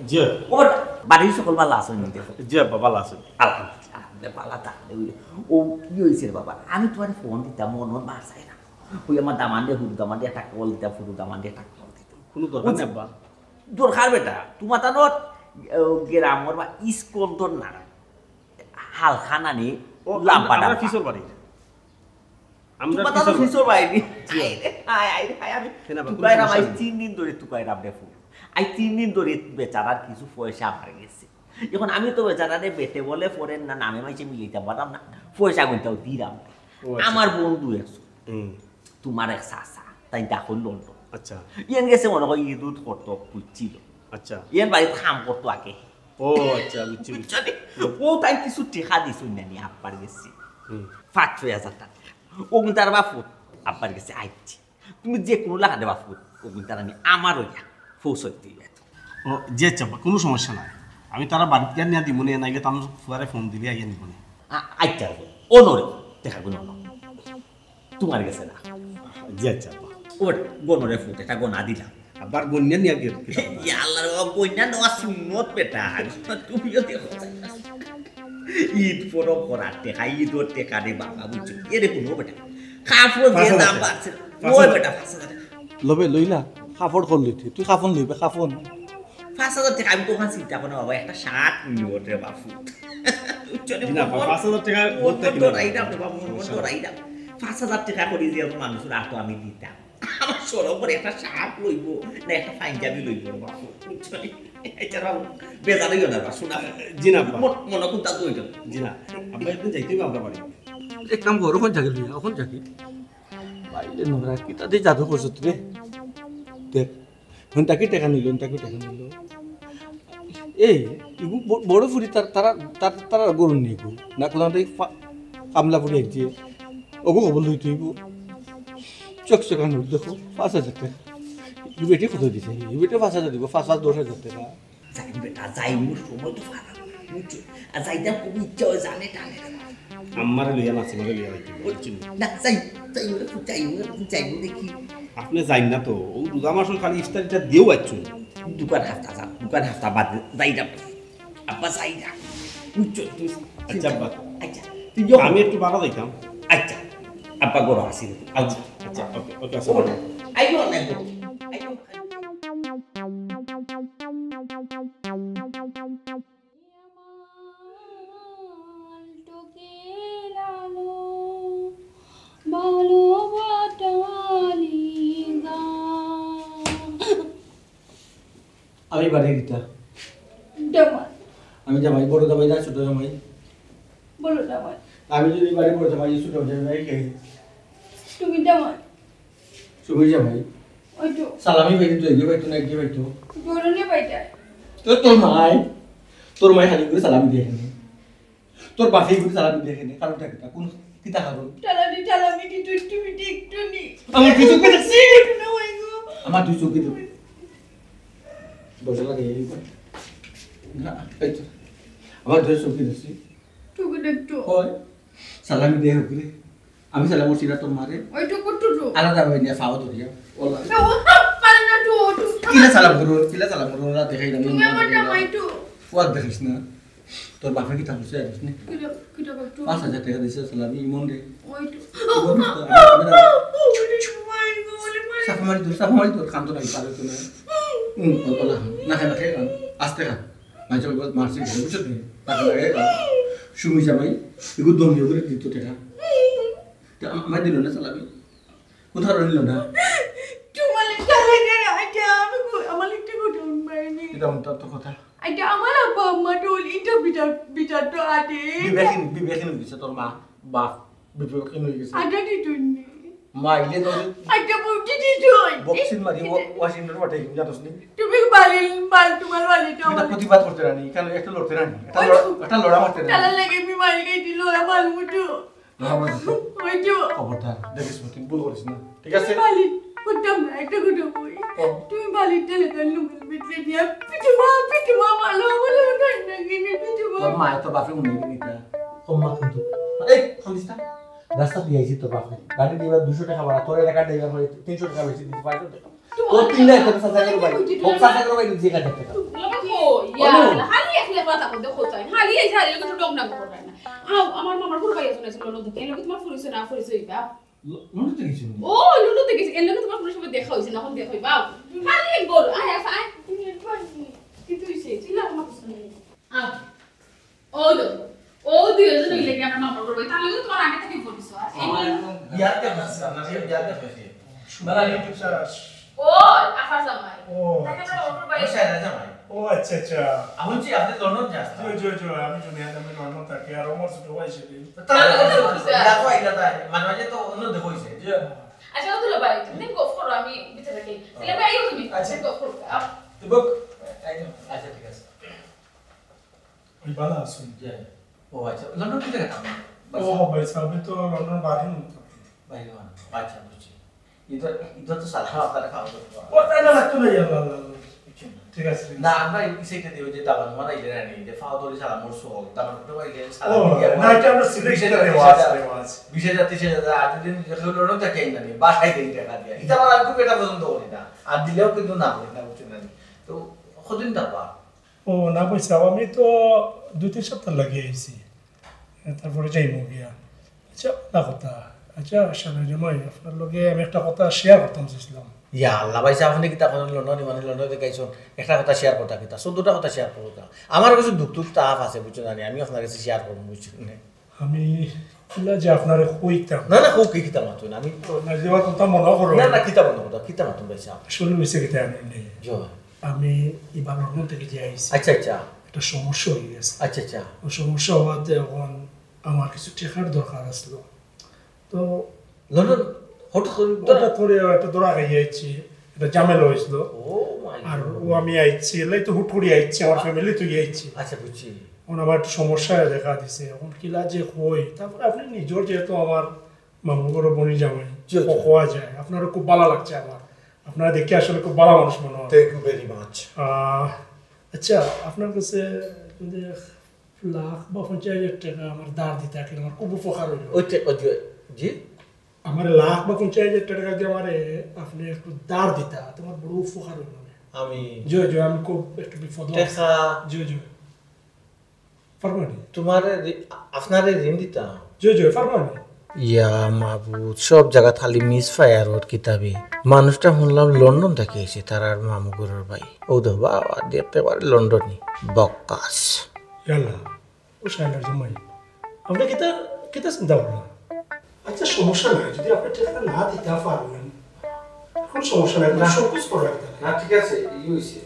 জি। ও বেটা, বাড়ির সকল ভালা আছইন নি দেখো? জি আব্বা, ভালা আছি। আলহামদুলিল্লাহ, আপনি ভালা থাকলে ওই, ও কি হইছে রে বাবা? আমি তোমার ফোন দিতাম, মন মন বার চাই না। ওই আমার দামান্দে, হুরু দামান্দে একটা কল দিতাম, হুরু দামান্দে একটা কল দিতাম। কোনো দরকার নেই আব্বা। দরকার বেটা, তোমার তানোর, আহ, গ্রামর বা ইস্কন্দর না, হালখানা নেই, ও, লাম্বা আমরা ডাম্বা। ফিসর বাড়ি। আমরা তুমার তানোর ফিসর বাড়ি। ফিসর বাড়ি। জি। আয় রে, আয়, আয় রে, আয়, আমি কেন আবার, কোনো তুকাইরাম, সমস্যা আজ নেই। তিন দিন ধরে তুকাইরাম রে ফুল। আজ তিন দিন ধরে বেচারার কিছু পয়সা আমার গেছে। এখন আমি তো বেচারারে বেটে বলে পড়েন না, নামে মাইসে মিলাইতাম পারলাম না, পয়সা গুনতাও দিলাম না। ও আচ্ছা। আমার বন্ধু একজন, হুম। তোমার এক চাচা, তাই দেখো লন্ডন। আচ্ছা। ইয়ান গেছে মনে হয় ইদুত করতো, বুঝছিল। আচ্ছা। ইয়ান বাড়িত কাম করতো আগে। ও আচ্ছা, বুঝছি, বুঝছি। বুঝছো নি? ও তাই কিছু টেকা দিছইন না নি, আব্বার গেছে। হুম। পাঁচ ছয় হাজার টেকা। ও কিন্তু আর বাপু, আব্বার গেছে আইছি। তুমি যে কোনো লাখান দে বাপু, ও কিন্তু আর আমি আমার ওইয়া পৌঁছাই দিবে। ও, জি আচ্ছা আব্বা, কোনো সমস্যা নাই। আমি তারা বাড়িত গিয়া নিয়া দিমু নে, নাইলে তার ফুয়ারে ফোন দিলে আইয়া নিব নে। আ-, আচ্ছা, ও নরে, টেকা গুনো না। তোমার গেছে না। জি আচ্ছা আব্বা। ও বেটা, গনরে ফুট, এটা গনা দিলাম। আবার গনিয়া নিয়া গিয়ে কিতা করবা? ইয়া আল্লাহ রে বাবা, গনিয়া নেওয়া সুন্নত বেটা। তুমিও দেখো। ইদ পরব করার টেকা, ইদর টেকা রে বাবা, বুঝছো? এরে কোনো বেটা। কাপড় যে পাঁচ হাজার দাম টেকা। বাড়ছে। পাঁচ হাজার। ওই বেটা, পাঁচ হাজার টেকা। লবে লইলা, কাপড় কর লইতে। তুই কাফন লইবে, কাফন। পাঁচ হাজার টেকা আমি তখন চিন্তা করো বাবা, একটা শার্ট নিব রে বাপু। বুঝছো নি? জি না, মন, পাঁচ হাজার টেকা মন, বলতে মন কিলো ডরাই না। না রে বাবা, মন, মন সমস্যা ডরাই না। পাঁচ হাজার টেকা করি যে মানুষের আতো আমি দিতাম। আমার সরম করে একটা শার্ট লইব, না একটা পাঞ্জাবি লইব রে বাপু। বুঝছো নি? এটা বাবু, বেজার হইও না বাবা, শোনা। জি না, আব্বা। মন, মন কোনটা তো হইল। জি না, আব্বা, একদিন যাইতে হবে আমরা বাড়ি। এক কাম করো, ওখান যাকে লইয়া, ওখান যাকে। বাইরে নোংরা, কিতা দিয়ে জাদু করছো তুই রে? দেখ, হন তাকে টেকা নিল, হন তাকে টেকা নিল। এই, ইগু ব-, বড় ফুরি তার, তারা, তার, তারা গরু নিয়ে গো। না কোথাও থেকে ফা-, কামলা ফুরি আনছে। ওগো খবর লই তুই গো। চোখ চোখ আনু দেখো, পাঁচ হাজার টেকা। ই বেটি কত দিছে? ই বেটি পাঁচ হাজার দিব, পাঁচ পাঁচ দশ হাজার টেকা। যাই বেটা, যাই, মোর সময় তো ফারা না, বুঝছো? আর যাইতাম খুব ইচ্ছা হয়, জানে টানে রে বাবা। আমারে লইয়া নাসিমারে লইয়া যাইতে হবে, বুঝছো? না, যাই, যাই, ওরে, যাই, ওরে, যাই, ওরে, দেখি। আপনি যাইন না তো, ও রোজা মাসর খালি ইফতারিটা দিয়েও আসছুন। দোকান হাফতা যা, দোকান হাফতা বাদ দে, যাই না। আব্বা, যাই না। বুঝছো তুই? আচ্ছা, আব্বা। আচ্ছা, তুই যখন আমি একটু বাড়া যাইতাম। আচ্ছা, আব্বা, গরো আসি রে। আচ্ছা, আচ্ছা, ওকে, ওকে, আসসালামু আলাইকুম। আইও না গো। আইও। আমি বাড়ির ইটা। জামাই। আমি জামাই, বড় জামাই না, ছোট জামাই? বড় জামাই। আমি যদি বাড়ির বড় জামাই, ছোট জামাই কে? তুমি জামাই। তুমি জামাই। ওই তো। সালামি বাইরে তো এগিয়ে বাইতো না, এগিয়ে বাইতো। জোরে নিয়ে বাইতে। তো তোর মাই, তোর মাই খালি করে সালামি দিয়ে এখানে। তোর বাপে করে সালামি দিয়ে এখানে। কারণটা কিতা? কোন কিতা কারণ? টালামি, টালামি, টিটু, টিটু, টিটু, নি। আমার দুই চোখে দেখছি। না, ওই গো। আমার দুই চোখে দেখছি। দরজা লাগাই এই করে। না, এই তো। আমার দুই চোখে দেখছি। চোখে দেখতো। হয়। সালামি দিয়ে করে। আমি সালাম করছি না তোর মারে। ওই তো করতো তো। আলাদা হয়ে নিয়ে ফাওয়া ধরিয়া। ওলা। না, ও পারে না তো, ও তো কিলা সালাম করো, কিলা সালাম করো, ওরা দেখাই না, তুমি মন আমার দেখাই না। জামাই তো। ও আর দেখিস না। তোর বাপে কিতা করছে জানিস নি? কিতা, কিতা করতো? পাঁচ হাজার টেকা দিছে সালামি, ইমন রে। ওই তো। ইমন তো, আমি, আমি না। ওই তো, ওই তো, ওই তো। চাপা মারি তোর, চাপা মারি তোর, কাম তো নাই, পারে তো না। হুম, ওলা, না খাই, না খাই, আস্তে খা। মাঝে মাঝে মারছি, বুঝছো তুমি? না খাই, না খাই, সুমি জামাই, এগুলো দম দিয়ে করে দিত টেকা। তা আমার দিল না সালামি। কোথাও রইল না। তোমার লিখতে হয় না, এটা আমি কো-, আমার লিখতে কোথাও পাইনি। এটা আমার তো কথা। এটা আমার আব্বা আম্মা তো এটা বিটার, বিটার তো আটে। বিবেকহীন, বিবেকহীন হয়ে গেছে তোর মা, বাপ, বিবেকহীন হয়ে গেছে। আটা দিতুন নি। মাইলে তো একটা বুদ্ধি দিছই। বক্সিং মারি ওয়াশিংটন পাঠাই, জানোস নি? তুমি বালিল বাল তোমার বালিটা এটা প্রতিবাদ করতে রানি, কেন একটা লড়তে রানি, এটা লড়া, এটা লড়া মারতে রানি। তাহলে লাগে আমি মারি গেছি লড়া বাল মুটু। লড়া মারতে তো। ওই তো। খবরদার, দেখিস না, তুই ভুল করিস না, ঠিক আছে? বালিল করতাম না, একটা কথা কই। ও। তুমি বালিটা লেখার নুমের ভিতরে নিয়ে পিটুমা, পিটুমা, ভালো, ভালো, ঠান্ডা কিনে পিটুমা। তোর মায়ের তো বাপে উনি দিতা। কম্মা কিন্তু। এই, ফোন দিস না। রাস্তা দিয়ে আইছি তোর বাপে। গাড়ি ড্রাইভার দুশো টাকা ভাড়া, তোর এলাকার ড্রাইভার হয়ে তিনশো টাকা বেশি দিতে পারবে। তোর তিন লাখ টাকা সাজা করে বাইরে। হোক সাজা করে বাইরে দিয়ে কাজ করতে। বাবা, কই? ইয়া, খালি একলা কথা কইতে কোথায়? খালি এই শাড়ি একটু ডং ডং করে না। আও, আমার মামার ঘর বাইরে শুনেছিল, নদী। এর লগে তোমার পরিচয় না পরিচয় হইবা? লন্ডন থেকে শুনি। ও, লন্ডন থেকে গেছে। এর লগে তোমার কোনো সময় দেখা হইছে না, এখন দেখা হইবা? খালি বল, আয়, আয়, আয়। কি তুই সে? তুই না আমার পছন্দ নেই। আও। ও লো, ও দুইজন হইলে কি আমার মামার ঘর বাইরে? তাহলে তো তোমার আগে থেকে পরিচয়। এই বলে বিয়ার কেমন আছে? আপনার বিয়ার কেমন আছে? মেলা ইউটিউব সার্চ। ও, আফার জামাই। ও, তাকে আমরা অটোর বাইরে। আচ্ছা, রাজা ভাই। ও আচ্ছা আচ্ছা। এখন কি আপনি লন্ডন যান? জি জি জি, আমি জুনিয়র, আমি লন্ডন থাকি, আর আমার ছোট ভাই সেদিন। তাহলে তো বিয়া তো আইলা তাই, মাঝে মাঝে তো অন্য দেখা হইছে। জি। আচ্ছা, ও দুলা ভাই, তুমি গফ করো, আমি ভিতরে থাকি। তাহলে আমি আইও তুমি। আচ্ছা। গফ করো। আও। তো বক, আচ্ছা, ঠিক আছে। ওই ভালো আছুন। জি। ও আচ্ছা, লন্ডন কোথায় থাকেন? ও ভাই সাহেব, আমি তো লন্ডন বাহির মতো। বাইরে মানে। আচ্ছা, বুঝছি। ইধর, ইধর তো সারা আপনারা খাওয়া দাওয়া। ও তাই না, লাগতো না, ইয়া, আল্লাহ, আল্লাহ, আল্লাহ। ঠিক আছে, ঠিক না, আছে। আমরা এই সাইডে দিয়ে ওই যে দামান মারা ইলে রানি, যে ফাও ধরে সারা মোর সল, দামান তো পাইলে সারা ও, দিয়ে না, এটা আমরা সিলেক্ট বিশ হাজার, করে বিশ রেওয়াজ, হাজার। রেওয়াজ। বিশ হাজার, ত্রিশ হাজার, আর যদি লড়ো তা কেন জানি, বাসায় দেই টাকা দিয়ে। এটা আমার আর খুব এটা পছন্দ করি না। আর দিলেও কিন্তু না করি না, বুঝছেন না? তো কদিন থাকবা? ও, না ভাই সাহেব, আমি তো দুই তিন সপ্তাহ লাগিয়ে আইছি। তারপরে যাইমু গিয়া। আচ্ছা, না কথা। আচ্ছা, শালা জামাই, আপনার লগে আমি একটা কথা শেয়ার করতাম চাইছিলাম। ইয়া আল্লাহ ভাই সাহেব, আপনি কিতা করেন লন্ডন, মানে লন্ডন থেকে আইসন, একটা কথা শেয়ার করতা কিতা, চোদ্দটা কথা শেয়ার করো কা। আমার কিছু দুঃখ দুঃখ তাপ আছে, বুঝছো জানি, আমি আপনার কাছে শেয়ার করবো, বুঝছেন না? আমি কিলা যে আপনারে কইতাম। না না, খুব কি কিতা মাতুন, আমি না, যে কথা মনে করো। না না, কিতা মনে করো, কিতা মাতুন ভাই সাহেব? আসলে হইছে কিতা আমি নেই। জি ভাই। আমি এবার লন্ডন থেকে যে আইছি, আচ্ছা আচ্ছা, একটা সমস্যা হয়ে গেছে। আচ্ছা আচ্ছা। ও সমস্যা হওয়াতে এখন আমার কিছু টেকার দরকার আসলো। তো লন্ডন হঠাৎ করে ওটা ধরে একটা ধরা খাই আইছি, একটা ঝামেলা হয়েছিল। ও মাই আর ও আমি আইছি, এলাই তো হুট করে আইছি, আমার ফ্যামিলি তো আইছি। আচ্ছা, বুঝছি। এখন আবার একটু সমস্যা দেখা দিছে, এখন কিলা যে হই। তারপরে আপনি নিজের যেহেতু আমার মামু ঘর বনি জামাই, জি, জি। ও হওয়া যায়, আপনারও খুব ভালো লাগছে আমার, আপনারা দেখে আসলে খুব ভালো মানুষ মনে হয়। Thank you very much. আহ, আচ্ছা, আপনার কাছে যদি এক লাখ বা পঞ্চাশ হাজার টাকা আমার ধার দিতে থাকেন, আমার খুব উপকার হইল। ওই টে-, ওই যে, জি? আমার লাখ বা পঞ্চাশ হাজার টাকা যদি আমার আপনি একটু ধার দিতা, তোমার বড় উপকার হইল। আমি জি জি, আমি খুব একটু বিপদ আছি। টেকা জি জি, পারবো নি? তোমার ঋ-, আপনারে ঋণ দিতাম। জি জি, পারবো নি? ইয়া মাবুদ, সব জায়গাত খালি মিস ফায়ার ওর কিতাবে। মানুষটা শুনলাম লন্ডন থেকে এসে, তার আর মামু ঘরের ভাই। ও দে বাবা, দেখতে পারে লন্ডনি। বকাস। ইয়াল্লা, ও শায়লার জামাই, আপনি কিতা, কিতা চিন্তা ভাবনা? আচ্ছা, সমস্যা নাই, যদি আপনি টাকা না দিতে পারবেন, কোনো সমস্যা নাই, কোনো না। সংকোচ করা লাগবে না। না, ঠিক আছে, ই হইছে।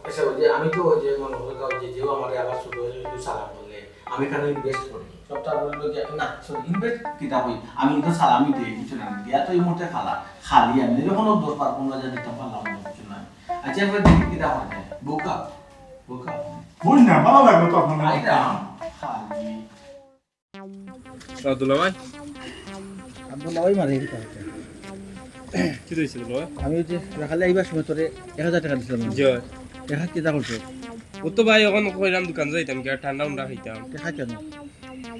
আচ্ছা, ওই যে আমি তো ওই যে মনে হয় ওই যে যেও আমারে আবার ছোট হয়ে যদি সালাম করলে, আমি এখানে ইনভেস্ট করি। সবটা বললো যে, না, সরি, ইনভেস্ট কিতা কই? আমি তো সালামই দেই, কিছু না, দিয়া তো এই মুহূর্তে খালা, খালি আমি যখন দশ বার পনেরো হাজার দিতাম পারলাম না, কিছু না। আচ্ছা, এবার দেখি কিতা হয় যায়। বোকা, বোকা। বুঝ না, ভালো লাগবে তো আপনার আইরাম, খালি। আব্দুল্লাহ ভাই, আব্দুল্লাহ ভাই মারে দিতে হবে। কি হয়েছে দুলা ভাই? আমি ওই যে রাখালে আইবার সময় তোরে এক হাজার টাকা দিছিলাম না। জি ভাই। দেখা কিতা করছো? ও তো ভাই, এখন কইলাম দোকান যাইতাম, কি আর ঠান্ডা উন্ডা খাইতাম। দেখা কেন?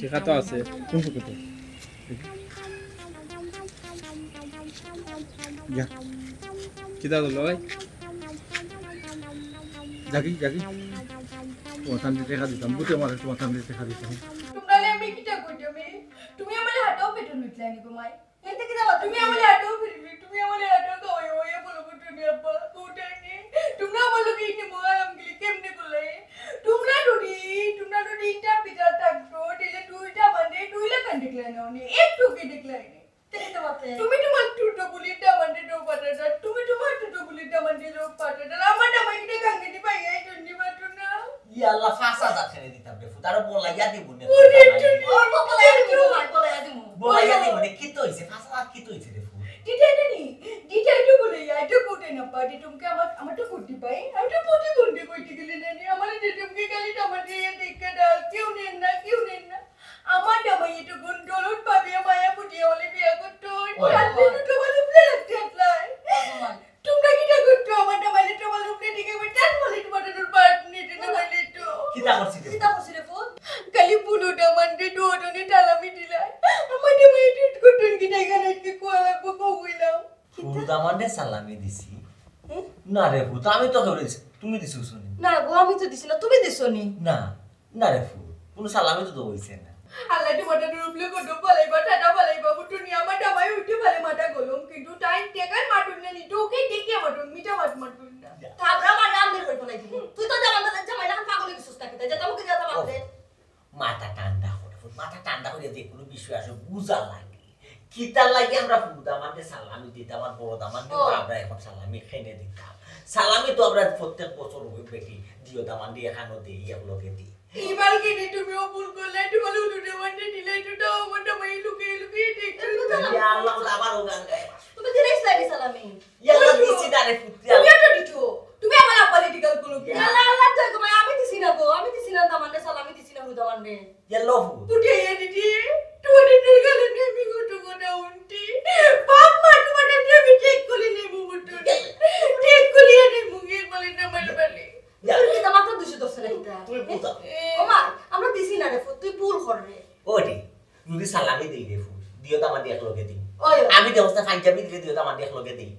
টেকা তো আছে। কোন পকেটে? যা। কিতা দুলা ভাই? যাকি, যাকি। তোমার ঠান্ডা দেখা দিতাম, বুঝে আমার তোমার ঠান্ডা দেখা দিতাম। তোমরা আমি কিতা কইতাম? তুমি আমার হাতও পেটে লুটলাই নি গো মাই। এতে কিতা বাবা? তুমি আমার হাতও পেটে লুট, তুমি আমার হাতও খাওয়াই, ওই বলো গো তুমি আব্বা, কোটানি। তোমরা আমার লোকে ইনে মহারাম গিলি কেমনে করলে? তোমরা যদি, তোমরা যদি ইটা পিতা থাকতো, তাহলে দুইটা বান্ধে, দুই লাখ দেখলে না, উনি একটু কি দেখলে না? তুমি তোমার ছোট বুলির দামান্ডে রোগ পাঠাটা, তুমি তোমার ছোট বুলির দামান্ডে রোগ পাঠাটা, আমার দামাই কিটা কাঙ্গেনি ভাই, এই জন্য বাটো না। ই আল্লাহ, পাঁচ হাজার ছেড়ে দিতাম রে ফুত, আরো বলাইয়া দিব নে। ওরে, তুমি ও, বলাইয়া দিব, বলাইয়া দিব। বলাইয়া দিব নে, কি তো হইছে? পাঁচ হাজার কি তো হইছে রে ফুত? দিতায় না নি? দিতায় তো বলে, ইয়া, এটা কোটে না পারি, তুমি আমার, আমার তো করতে পাই। আমি তো প্রতিবন্ধী করতে গেলে না নি, আমার এটা তুমি খালি আমার দিয়ে দেখে দাও, কেউ নেন না, কেউ নেন না। আমার জামাই এটা কোন দলন পাবে, মায়া ফুটিয়ে বলে বিয়া করতো, ওই। রাত্রে দুটো বাজে ফেরত দেখলাই। তোমরা কিতা করতো আমার জামাইরে, তোমার উপরে দিকে আমি টান বলে তোমার উপর নিতে না বলে তো। কিতা করছি রে? কিতা করছি রে ফুত? খালি পুরো দামান্দে দুজনে তালামি দিলাই। আমার জামাই এটা করতেন কিতা এখানে আজকে কোয়া লাগবো, কো কইলাম। ফুরু দামান্দে সালামি দিছি। হুম? না রে ফুত, আমি তো কেউ দিছি, তুমি দিছো শুনি। না গো, আমি তো দিছি না, তুমি দিছো নি। না, না রে ফুত, কোনো সালামি তো তো হইছে না। আল্লাহ তোমার উপরে কত বলাইবা, টাটা বলাইবা, বুটুনি আমার জামাই উঠে বলে মাথা গলম, কিন্তু তাই টেকার মাটুন না নি, তোকে দেখে মাটুন, মিঠা মাত মাটুন না। থাবরা মারলে আমি বের করে দিব। তুই তো জামাই, জামাই না পাগল হয়ে গেছিস নাকি? যা, যা, মুখে যা, যা, মারলে। মাথা ঠান্ডা করে, মাথা ঠান্ডা করে যে কোনো বিষয় আসে বুঝা লাগে। কিতার লাগি আমরা ফুরু দামান্দে সালামি দিতাম, আর বড় দামান্দে ও। আমরা এখন সালামি খেনে দিতাম। সালামি তো আমরা প্রত্যেক বছর ওই বেটি দিও দামান্দে এখানো দেই, এক লগে দেই। এবার কিনি তুমিও ভুল করলে, তোমার উঠে মাঠে দিলে, একটু দাও, আমার জামাই লুকিয়ে লুকিয়ে দেখতে। একটু দাও। ইয়া আল্লাহ, আবার ও গান গায়। তুমি দিলে ইসলামী সালামি। ইয়াল্লা দিছি না রে ফুত, তুমি ইয়াল্লা। একটা দিছো। তুমি আমার আব্বারে দিগাল করো কি? ইয়া। আল্লাহ, আল্লাহ, তো তোমায় আমি দিছি না গো, আমি দিছি না দামান্দে সালামি দিছি না ফুরু দামান্দে। ইয়াল্লা ফুত। তুই এই দিদি, তুই দিদি গেলে নিয়ে আমি কত কথা উনতি। বাপ মা তোমার নিয়ে আমি ঠিক করে নেব মতন। ঠিক করে নেব, মুখে বলে না মারবালে। ইয়া। তুই কিতা মাত্র দুশো দশ না কিতা? তুমি বুঝাও। ও মা, আমরা দিছি না রে ফুত, তুই ভুল কর রে। ওটি, যদি সালামি দেই রে ফুত, দিও দামান্দে এক লগে দিই। ওই, ওই। আমি দেবস্থা পাঞ্জাবি দিলে দিও দামান্দে এক লগে দিই।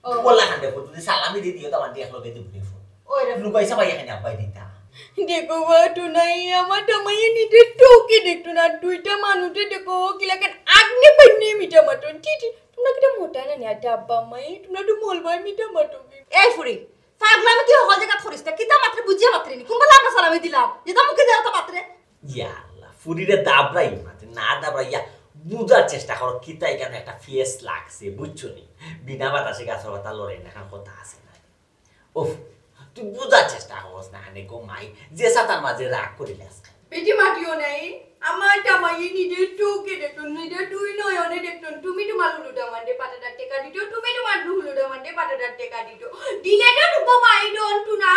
ও। বললা খান রে ফুত, যদি সালামি দেই দিও দামান্দে এক লগে দিই রে ফুত। ওই রে। লুকাই সাবাই এখানে আব্বাই দিতা। দেখো বা, টুনাই, আমার জামাইয়ে নিজে চোখে দেখতো না, দুইটা মানুষে দেখো, কিলাখান আগ্নে পাইনে মিঠা মাতন। ছি, ছি, তোমরা কিতা মোটা না নি, আব্বা আম্মাই, তোমরা তো মলবাই মিঠা মাতন। এই ফুরি, পাগলামি তুই হকল জাগাত করিস না, কিতা মাতরে বুঝিয়া মাতরে নি, কোন বেলা আমরা সালামি দিলাম, যেটা মুখে দেওয়া তো মাতরে। ইয়া আল্লাহ, ফুরিরে দাবড়াই মাতে না দাবড়াইয়া বুঝার চেষ্টা করো, কিতা এখানে একটা ফেস লাগছে, বুঝছো নি? বিনা বাতাসে গাছর পাতা লড়ে না, এখান কথা আছে না। ওফ, তুই বুঝার চেষ্টা করস না, হানে গো মাই, যে সাতার মাঝে রাগ করিলে আজকে। বেটি মাতিও নাই, আমার জামাইয়ে নিজের চোখে দেখুন, নিজের দুই নয়নে দেখুন, তুমি তোমার হুলু দামান্দে পাতাদার টেকা দিত, তুমি তোমার হুলু দামান্দে পাতাদার টেকা দিত। দিলে তো টুকো মাই দন টুনা,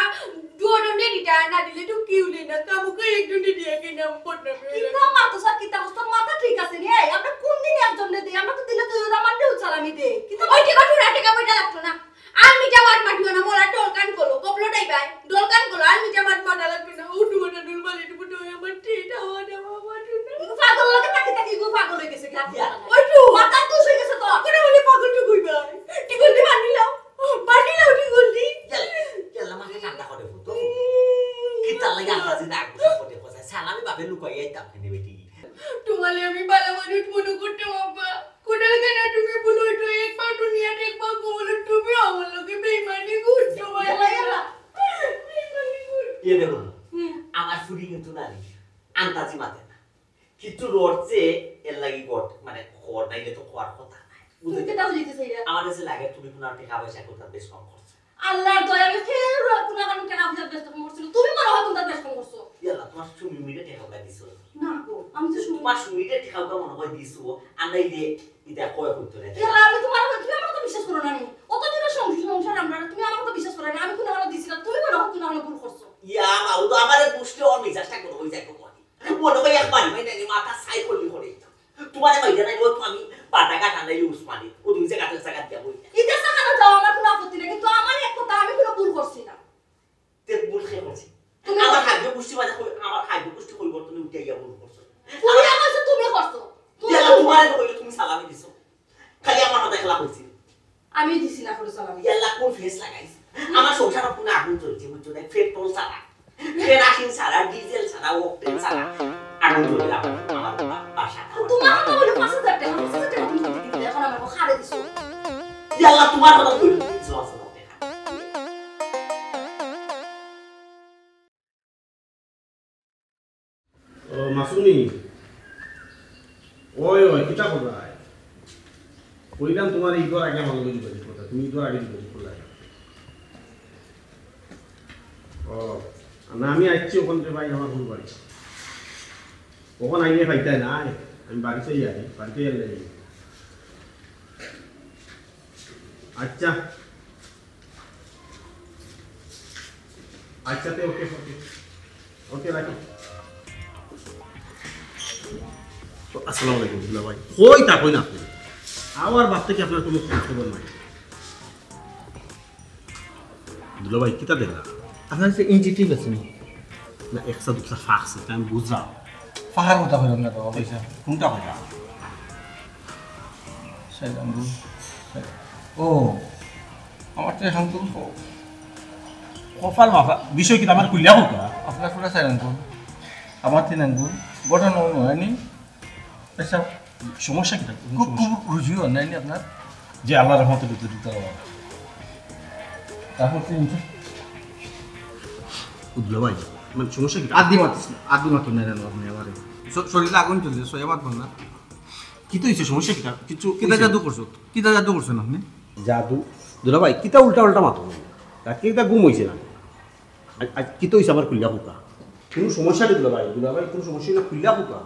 দুজনে দিতা, না দিলে তো কেউ নেই না, কামুকে একজনে দিয়ে কি নাম বদনাম হয়ে গেল। কিতা মাতো স্যার, কিতা করছ? তোর মাথা ঠিক আছে নি? এই, আমরা কোন দিন একজনে দেই? আমরা তো দিলে দুই দামান্দে উচালামি দেই। কিতা ওই টেকা টুনা টেকা পয়সা লাগতো না। আর মিঠা মাত মাতিও না, মোলা ঢোল কান করো, কপলো ডাইবাই, ঢোল কান করো, আর মিঠা মাত মাতা লাগবে না। ও টুমাটা ঢোল বালি টুমু ঢোল আমার টিটা হওয়া দেওয়া আমার টুনা। পাগল লাগে তাকে তাকে গো পাগল হয়ে গেছে গা। ইয়া। ওই টু। মাথা তো হয়ে গেছে তো। করে বলে পাগল টু কইবাই। টিকল দি বান্ধিলাও। বান্ধিলাও টিকল দি। ইয়াল্লা, ইয়াল্লা, মাথা ঠান্ডা করে ফুটো। কিতার লাগি আন্দাজি না গুছা করে বসে। সালামি ভাবে লুকাই আইতাম কেনে বেটি। তোমারে আমি ভালা মানুষ মনে করতাম আব্বা। কোথায় কেন তুমি বলো তো একবার দুনিয়াতে একবার বলো তুমি আমার লগে বেইমানি করছো ভাই। ইয়াল্লা, ইয়াল্লা। বেইমানি করছো। ইয়ে দেখো, হুম। আমার ফুরি কিন্তু নারী আন্দাজি মাতে না। কিছু রড়ছে এর লাগি গট, মানে খড় নাইলে তো খোয়ার কথা নাই। তুই বুঝলি? কিতা বুঝাইতে চাইরা? আমার কাছে লাগে তুমি কোনো টেকা পয়সা কোথাও বেশ কম করছো। আল্লাহর দয়া, আমি কেউ কোনো কারণে টেকা পয়সা বেশ কম করছিল। তুমি মনে হয় কোনটা বেশ কম করছো। ইয়াল্লা, তোমার সুমি মিটে টেকা পয়সা দিছো। না গো, আমি তো শুনি। তোমার সুমিটে টেকা পয়সা মনে হয় দিছো, আর নাইলে এটা কয় করতো না। ইয়াল্লা, আমি তোমার, তুমি আমার কথা বিশ্বাস করো না নি। অত দিনের সংসার, সংসার আমরা, তুমি আমার কথা বিশ্বাস করো না। আমি কোনো কারণে দিছি না, তুমি মনে হয় কোনো কারণে ভুল করছো। ইয়া, বাবু তো আমার বুঝতে অর মেজাজটা কোনো হয়ে যায় গো। মনে হয় একবার ভাই নাই, মাথা সাই করলি করে দিতাম। তোমার ভাই জানাই, ও তো আমি পাতা কাটা নাই, উসমানি, ও তুমি যে কাটা কাটা দিয়া বই। ইটা সাকানো যাও, আমার কোনো আপত্তি নেই, কিন্তু আমার এক কথা, আমি কোনো ভুল করছি না। তে ভুল কে করছি? তুমি আমার খাদ্য পুষ্টি মানে কই, আমার খাদ্য পুষ্টি কই বর্তমানে উঠে গিয়া ভুল করছো। তুমি আমার সাথে তুমি করছো। তুমি ইয়াল্লা, তোমার কইলে তুমি সালামি দিছো। খালি আমার মাথায় খেলা করছি। আমি দিছি না করে সালামি। ইয়াল্লা, কোন ফেস লাগাইছ? আমার সংসার কোনো আগুন চলছে, বুঝছো না? পেট্রোল ছাড়া, কেরাসিন ছাড়া, ডিজেল ছাড়া, অকটেন ছাড়া আগুন চলে আমার, আমার বা-, বাসা। তোমার তো হলো পাঁচ হাজার টাকা, পাঁচ হাজার টাকা তুমি দিতে দিতে এখন আমার খারে দিছো। ইয়াল্লা, তোমার কথা কইলো, দিছো আছে না টাকা। ও, মাসুনি। ওই, ওই, কিতা করবায়? কইলাম তোমার এই ঘর আগে আমার লগে যোগাযোগ করতে, তুমি এই ঘর আগে যোগাযোগ করলায়। ও, না, আমি আইছি ওখান থেকে ভাই, আমার হুরু বাড়ি। ওখান আইলে পাইতায় না, আমি বাড়িতে যাই, বাড়িতে গেলে যাই। আচ্ছা। আচ্ছা, তে ওকে, ওকে। ওকে, রাখো। আসসালামু আলাইকুম, দুলাভাই। কই তা কই না আপনি? আমার বাপ থেকে আপনার কোনো খোঁজ খবর নাই। দুলাভাই, কিতা দেখলা? আপনার যে ইঞ্চি টিপ আছে নি? না, একসা দুকসা ফাঁকছে, তা আমি বুঝলাম। ফাঁকার কথা কইলাম না তো, অফিসে। কোনটা কইলা? সাইড আঙ্গুল। ও, আমার তো এখন তো ক-, কপাল মাথা। বিষয় কিতা আমার খুলিয়া কউক্কা? আপনার পুরা সাইড আঙ্গুল। আমার তিন আঙ্গুল। গঠন অন্য হয়নি। আচ্ছা, সমস্যা কিতা? কোনো খুব, সমস্যা? খুব রুজি হয় নাইনি আপনার? যে আল্লাহর রহমতে দুটো দুটো হয়। তারপর তিন দুলাভাই, মানে সমস্যা কিতা? আদি মাতিস না, আদি মাতুন না জানো আপনি আমারে। শ-, শরীরে আগুন চলছে, সইয়া বাদ বল না। কিতা হইছে? সমস্যা কিতা? কিছু কিতা হইছে? জাদু করছো? কিতা জাদু করছেন আপনি? জাদু? দুলাভাই, কিতা উল্টা উল্টা মাতো? রাতে কিতা ঘুম হইছে না? আজ, আজ কিতা হইছে আমার খুলিয়া কউক্কা? কোনো সমস্যা নেই দুলাভাই, দুলাভাই কোনো সমস্যা না, খুলিয়া কউক্কা।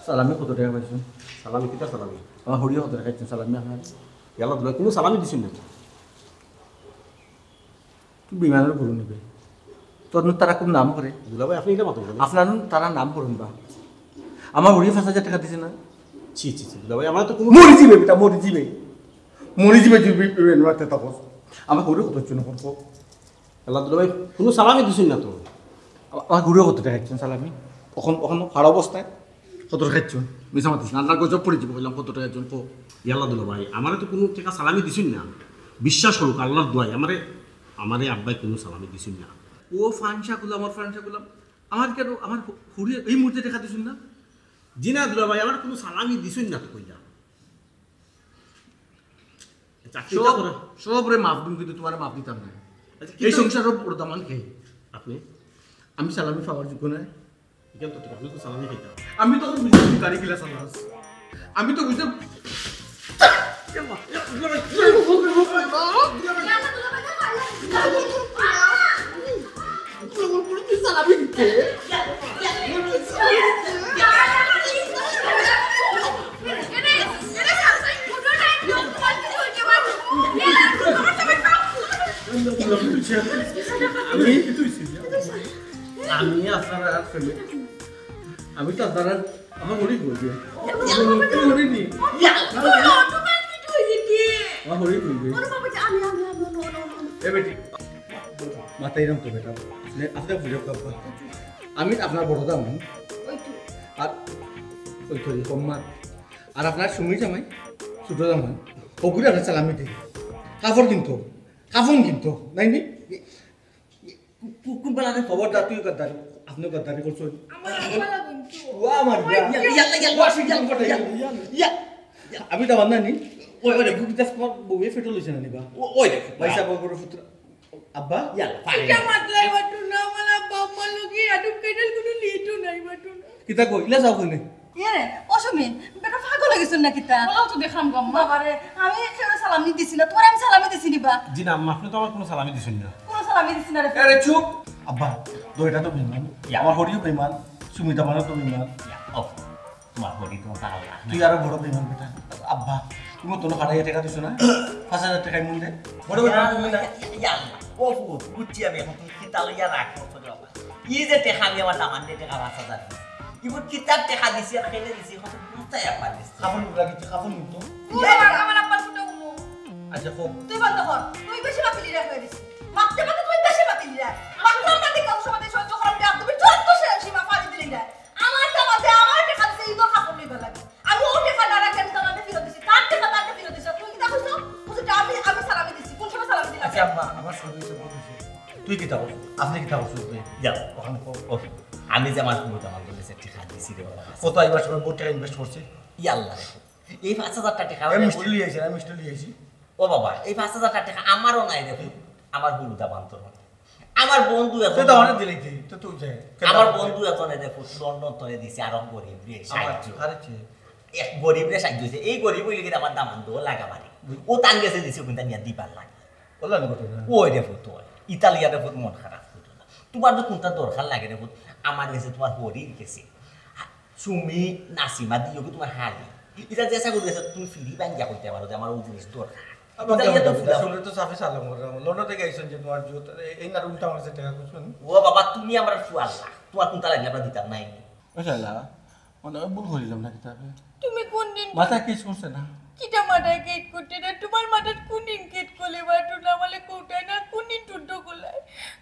সালামি কত টাকা পাইছেন? সালামি কিতা সালামি? আমার হরিয়ে কত টাকা দিচ্ছেন সালামি আপনার? ইয়াল্লা দুলাভাই, কোনো সালামি দিছইন না। তুই বিমানের গরু নিবে। তোর নু তারা খুব নাম করে। দুলাভাই, আপনি এটা মাতো বলেন। আপনার নু তারা নাম করুন বা। আমার হরিয়ে পাঁচ হাজার টাকা দিছে না? ছি, ছি, ছি, দুলাভাই, আমরা তো কোনো মরি যাবে বেটা, মরি যাবে। মরি যাবে, তুই বি-, বিমানের মাঠে থাকস। আমার হরিয়ে কত হচ্ছে না করবো? ইয়াল্লা দুলাভাই, কোনো সালামি দিছইন না তো। আ-, আমার হরিয়ে কত টাকা দিচ্ছেন সালামি? ওখান, ওখানে খারাপ অবস্থায়। কত টাকা একজন? মিছা মাতিস না, আল্লাহর গজব পড়ে দিব, কইলাম কত টাকা একজন, কো। ইয়াল্লা দুলাভাই, আমারে তো কোনো টাকা সালামি দিছইন না। বিশ্বাস করুক, আল্লাহর দোয়াই, আমারে, আমারে আব্বাই কোনো সালামি দিছইন না। ও ফানসা গুলাম, ওর ফানসা গুলাম, আমার কেন, আমার হু-, হুড়ি এই মুহূর্তে টাকা দিছইন না? জি না দুলাভাই, আমার কোনো সালামি দিছইন না তো কইলা। আচ্ছা, কিতা সব, করে? সব রে মাফ দিম, কিন্তু তোমার মাফ দিতাম না। আচ্ছা, এই কিতা সংসার বড় দামান কে? আপনি? আমি সালামি পাওয়ার যোগ্য নয়। এখান তো আপনি তো সালামি খাইতা। আমি তো বুঝি গাড়ি কিলা চালাস। আমি তো বুঝতে সালামি দিতে। আমি, আমি আপনার আর ফেলে, আমি তো আপনার আর, আমার হরি কই যে? আমার হরি নি? আমার হরি কই যে? এ বেটি, মাথা এরম তো বেটা, আপনি বুঝে পারবা। আমি আপনার বড় দাম, আর ওই তো কম মার, আর আপনার সুমি জামাই, ছোট জামাই, ওগুলো আপনার সালামি দিই। কাপড় কিনতো, কাপড় কিনতো, নাই নি? কু-, কু-, কোন বেলা রে? খবরদার, তুই গদ্দারি, আপনি গদ্দারি করছো। আমার আব্বা লাগুন তো। ওয়া আমার ওই ইয়া, ইয়া, ইয়া, ইয়া, ওয়া শিল্প ইয়া, কটাই ইয়া, ইয়া। ইয়া, ইয়া। আমি তো আমার নানি। ওই, ওই রে, বুক দেখ, তোমার বউয়ে ফেটো লইছে না নিবা? ও, ওই রে, ভাই সাহেব, ওর পুত্র। আব্বা? ইয়া, ফাইন। এটা মাতলাই বাটু না, আমার আব্বা আম্মার লগে আদব কায়দার কোনো লিটু নাই বাটু না। কিতা কই? ইলা যাও কইনে? এ রে, ও সুমি, বেটা পাগল হয়ে গেছেন না কিতা? ওলাও তো দেখলাম গো আম্মা। বাবা রে, আমি একেবারে সালামি দিছি না, তোমার আমি সালামি দিছি নি বা? জি না আম্মা, আপনি তো আমার কোনো সালামি দিছেন না। কোনো সালামি দিছি না রে। আরে চুপ! আব্বা, দুইটা তো বেইমান। ইয়া। আমার হরিও বেইমান, সুমিতা মানে তো বেইমান। ইয়া, ও, তোমার হরি তোমার আল্লাহ। তুই আরো বড় বেইমান বেটা। আব্বা, তুমি তো খাড়াইয়া টাকা দিছো না? পাঁচ হাজার টাকা মন দে। বড় বেইমান তুমি না? ইয়া, ইয়া, ইয়া, ও, ও, বুঝছি আমি এখন তুমি কিতা লইয়া রাখো, ছোট বাবা। ই যে টেকা আমি আমার দামান দিয়ে টেকা পাঁচ হাজার দিছি। ইগুর কিতার টেকা দিছি আর কেনে দিছি, কত বুঝতে একবার দিছি। খাবন উগলা কিন্তু, খাবন কিন্তু। তুই আমার, আমার আব্বার ফুটো উমু। আচ্ছা, কো। তুই বন্ধ কর। তুই বেশি মাতিলি রে হয়ে দিছি। মাততে মাততে তুই বেশি মাতিলি রে। মাততে মাততে কারোর সাথে সহ্য করার মধ্যে একদমই চূড়ান্ত সে সীমা পাড়ি দিলি রে। আমার দামাতে আমার টেকা দিছে, ইগো খাবন নিবা লাগে। আমি ও টেকা না রাখি, আমি দামাতে ফেরত দিছি। তার টেকা তাকে ফেরত দিছি। তুই কিতা কইছো? বুঝছো, আমি, আমি সালামি দিছি। কোন সময় সালামি দিলাম? আচ্ছা, আম্মা, আমার সব কিছু বুঝছি। তুই কিতা করছিস? আপনি কিতা করছিস? যাও, ওখানে কো-, ও, আমি যে আমার পুরো দামান বলেছে, টেকা দিছি রে বাবা। কত আইবার সময় বহুত টাকা ইনভেস্ট করছি? ইয়াল্লা রে। এই পাঁচ হাজার টাকা এ মিষ্টি লই আইছি, আমি মিষ্টি লই আইছি। ও বাবা, এই পাঁচ হাজার টাকা আমারও নাই রে পুত, আমার হুরুদা বান্তর। আমার বন্ধু তো একজন, তো অনেক দিলে কি? তো তুই যা। আমার বন্ধু একজন এদের পুত লন্ডন তরে দিছে, আরো গরিব রে, আমার সাহায্য। আরে কে? এক গরিব রে সাহায্য হইছে। এই গরিব হইলে কিন্তু আমার দামান দো লাগা বাড়ি। ও তান গেছে দিছে, কিন্তু নিয়ে দিবার লাগে। ওলা না ঘটনা। ওই রে পুত, ওই। ইতালিয়া রে পুত মন খারাপ করো না। তোমার তো কোনটা দরকার লাগে রে পুত, আমার গেছে তোমার হরির গেছে। সুমি, নাসিমা দিও কি তোমার হালি? এটা যে আশা করি গেছে, তুমি ফিরি ভাঙ্গিয়া কইতে পারো যে আমার ওই জিনিস দরকার। আবার ইটা কেমন ইয়া তো লাগবে? ফুলা। শুনলে তো সাফে সালাম করলাম। লন্ডন থেকে আইসন যে তোমার জুত, এই, এই না রুমটা আমার কাছে টাকা খুঁজছেন। ও বাবা, তুমি আমার ফুয়াল না। তোমার কোনটা লাগলে আমরা দিতাম নাই। ও শালা, মানে আমি ভুল করিলাম না কিতাবে? তুমি কোন দিন মাথা কিস করছে না? কিতা মাথায় কেট করতে না? তোমার মাথাত কোন দিন কেট করলে বা টুনা আমারে কোটায় না, কোন দিন টুটো করলায়?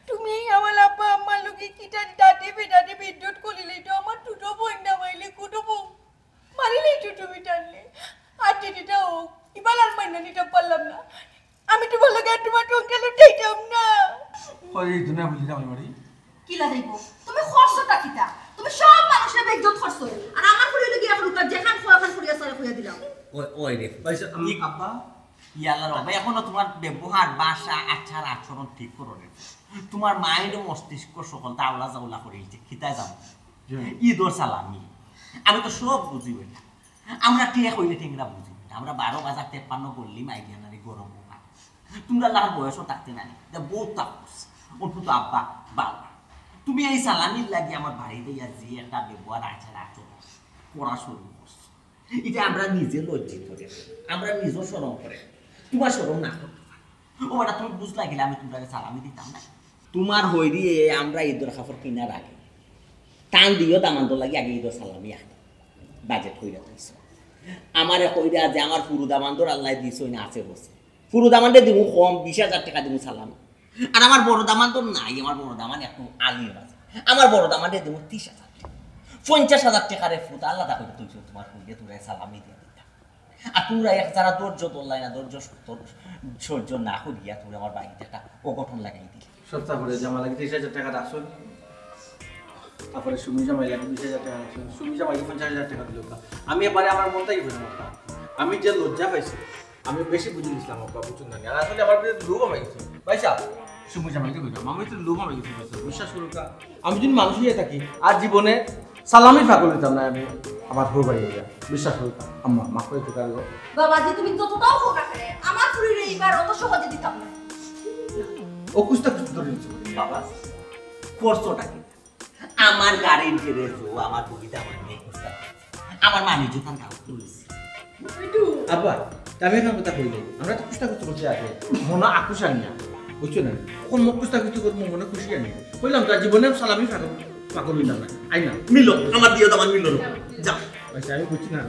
তুমি আমার আব্বা আম্মার লগে কিতা দাঁতে বেদাঁতে বিদ্যুৎ করিলে তো আমার টুটো বইন না মাইলে কোনো বউ মারিলে তো তুমি টানলে। আর যেটা হোক, ইবালার মাইনা নিতে পারলাম না। আমি তোমার লগে আর তোমার টঙ্কা লুটাইতাম না। ওই দুনিয়া বুঝি যাও বাড়ি। কিলা যাইব? তুমি খরচটা কিতা? তুমি সব মানুষের বেইজ্জত করছো। আর আমার ফুড়ি লগে এখন উকার যেখান খোয়া খান করিয়া সারে কইয়া দিলাম। ওই, ওই রে। ভাই সাহেব, আমি আব্বা। ইয়াল্লা রে বাবা, এখনো তোমার ব্যবহার, ভাষা, আচার, আচরণ ঠিক করো রে। তোমার mind ও মস্তিষ্ক সকল তাওলা জাওলা করে ইলছে। কিতা যাও? জি। ঈদর সালামি। আমি তো সব বুঝি বেটা। আমরা টেক অইলে টেংরা বুঝি বেটা। আমরা বারো বাজার তেপ্পান্ন গল্লি মাইরিয়া নারী গরম পোকা। তোমরা লার বয়সও থাকতে নাই। দা বহুত তাপস। অল্প তো আব্বা, বাবা। তুমি এই সালামির লাগি আমার বাড়িত আইয়া যে একটা ব্যবহার আচার আচরণ করা শুরু করছো। ইটা আমরা নিজে লজ্জিত রে। আমরা নিজেও শরম করে। তোমার শরম না করতে পারে। ও বেটা, তুমি বুঝলা কিলা আমি তোমরারে সালামি দিতাম না? তোমার হইরি এ আমরা ঈদর কাপড় কিনার আগে টান দিও দামান্দর লাগি আগে ঈদর সালামি আগে বাজেট কইরা দিছো। আমারে কইরা যে আমার ফুরু দামান্দর আল্লায় দিছইন আছে বসে। ফুরু দামান্দরে দিমু কম বিশ হাজার টেকা দিমু সালামি। আর আমার বড় দামান্দর নাই, আমার বড় দামান একটু আলিম আছে। আমার বড় দামান্দরে দিমু ত্রিশ হাজার টেকা। পঞ্চাশ হাজার টেকারে ফুতা আলাদা করি তুলছো তোমার কইলে তোমরা সালামি দিয়া দিতা। আর তোমরা এক যারা ধৈর্য ধরলাই না, ধৈর্য সত্য-, সহ্য না করিয়া তোমরা আমার বাড়িতে একটা অঘটন লাগাই দিলে। সস্তা করে জামা লাগি ত্রিশ হাজার টেকা রাখছো। তারপরে সুমি জামাই লাগি বিশ হাজার টেকা রাখছো। সুমি জামাইকে পঞ্চাশ হাজার টেকা দিল। আমি এবারে আমার মনটাই বুঝে না। আমি যে লজ্জা পাইছি, আমি বেশি বুঝি দিছিলাম আব্বা, বুঝুন না। আর আসলে আমার ভিতরে লোভ হয়ে গেছে। ভাই সাহেব, সুমি জামাইকে বুঝলাম, আমি তো লোভ হয়ে গেছি ভাই সাহেব। বিশ্বাস করুন তা, আমি যদি মানুষ হয়ে থাকি, আর জীবনে সালামি পাগল হইতাম না আমি আমার হো ভাই হইয়া। বিশ্বাস করুন তা, আম্মা, মাফ করে দিতে পারবো। বাবাজি, তুমি যতটাও হোক না কেন, আমার ফুরিরে এবার অত সহজে দিতাম না। ও কুস্তা কুস্তি ধরে নিচ্ছে। বাবা, খরচটা কি? আমার গাড়ির গ্যারেজও আমার বগিতা আমার মেয়ে কুস্তা। আমার মানি জুতার দাম তুলেছে। আব্বা, আমি এখন কথা কইলে, আমরা তো কুস্তা কুস্তি করছি আগে, মনে আকুশ আনিয়া, বুঝছো না? এখন মুখ কুস্তা কুস্তি করবো, মনে খুশি আনিয়া। কইলাম তো, জীবনে সালামি পাগল, পাগল হইলাম না। আই না। মিলো, আমার দিয়ে দাও, আমার মিলো। যাও। আচ্ছা, আমি বুঝছি না।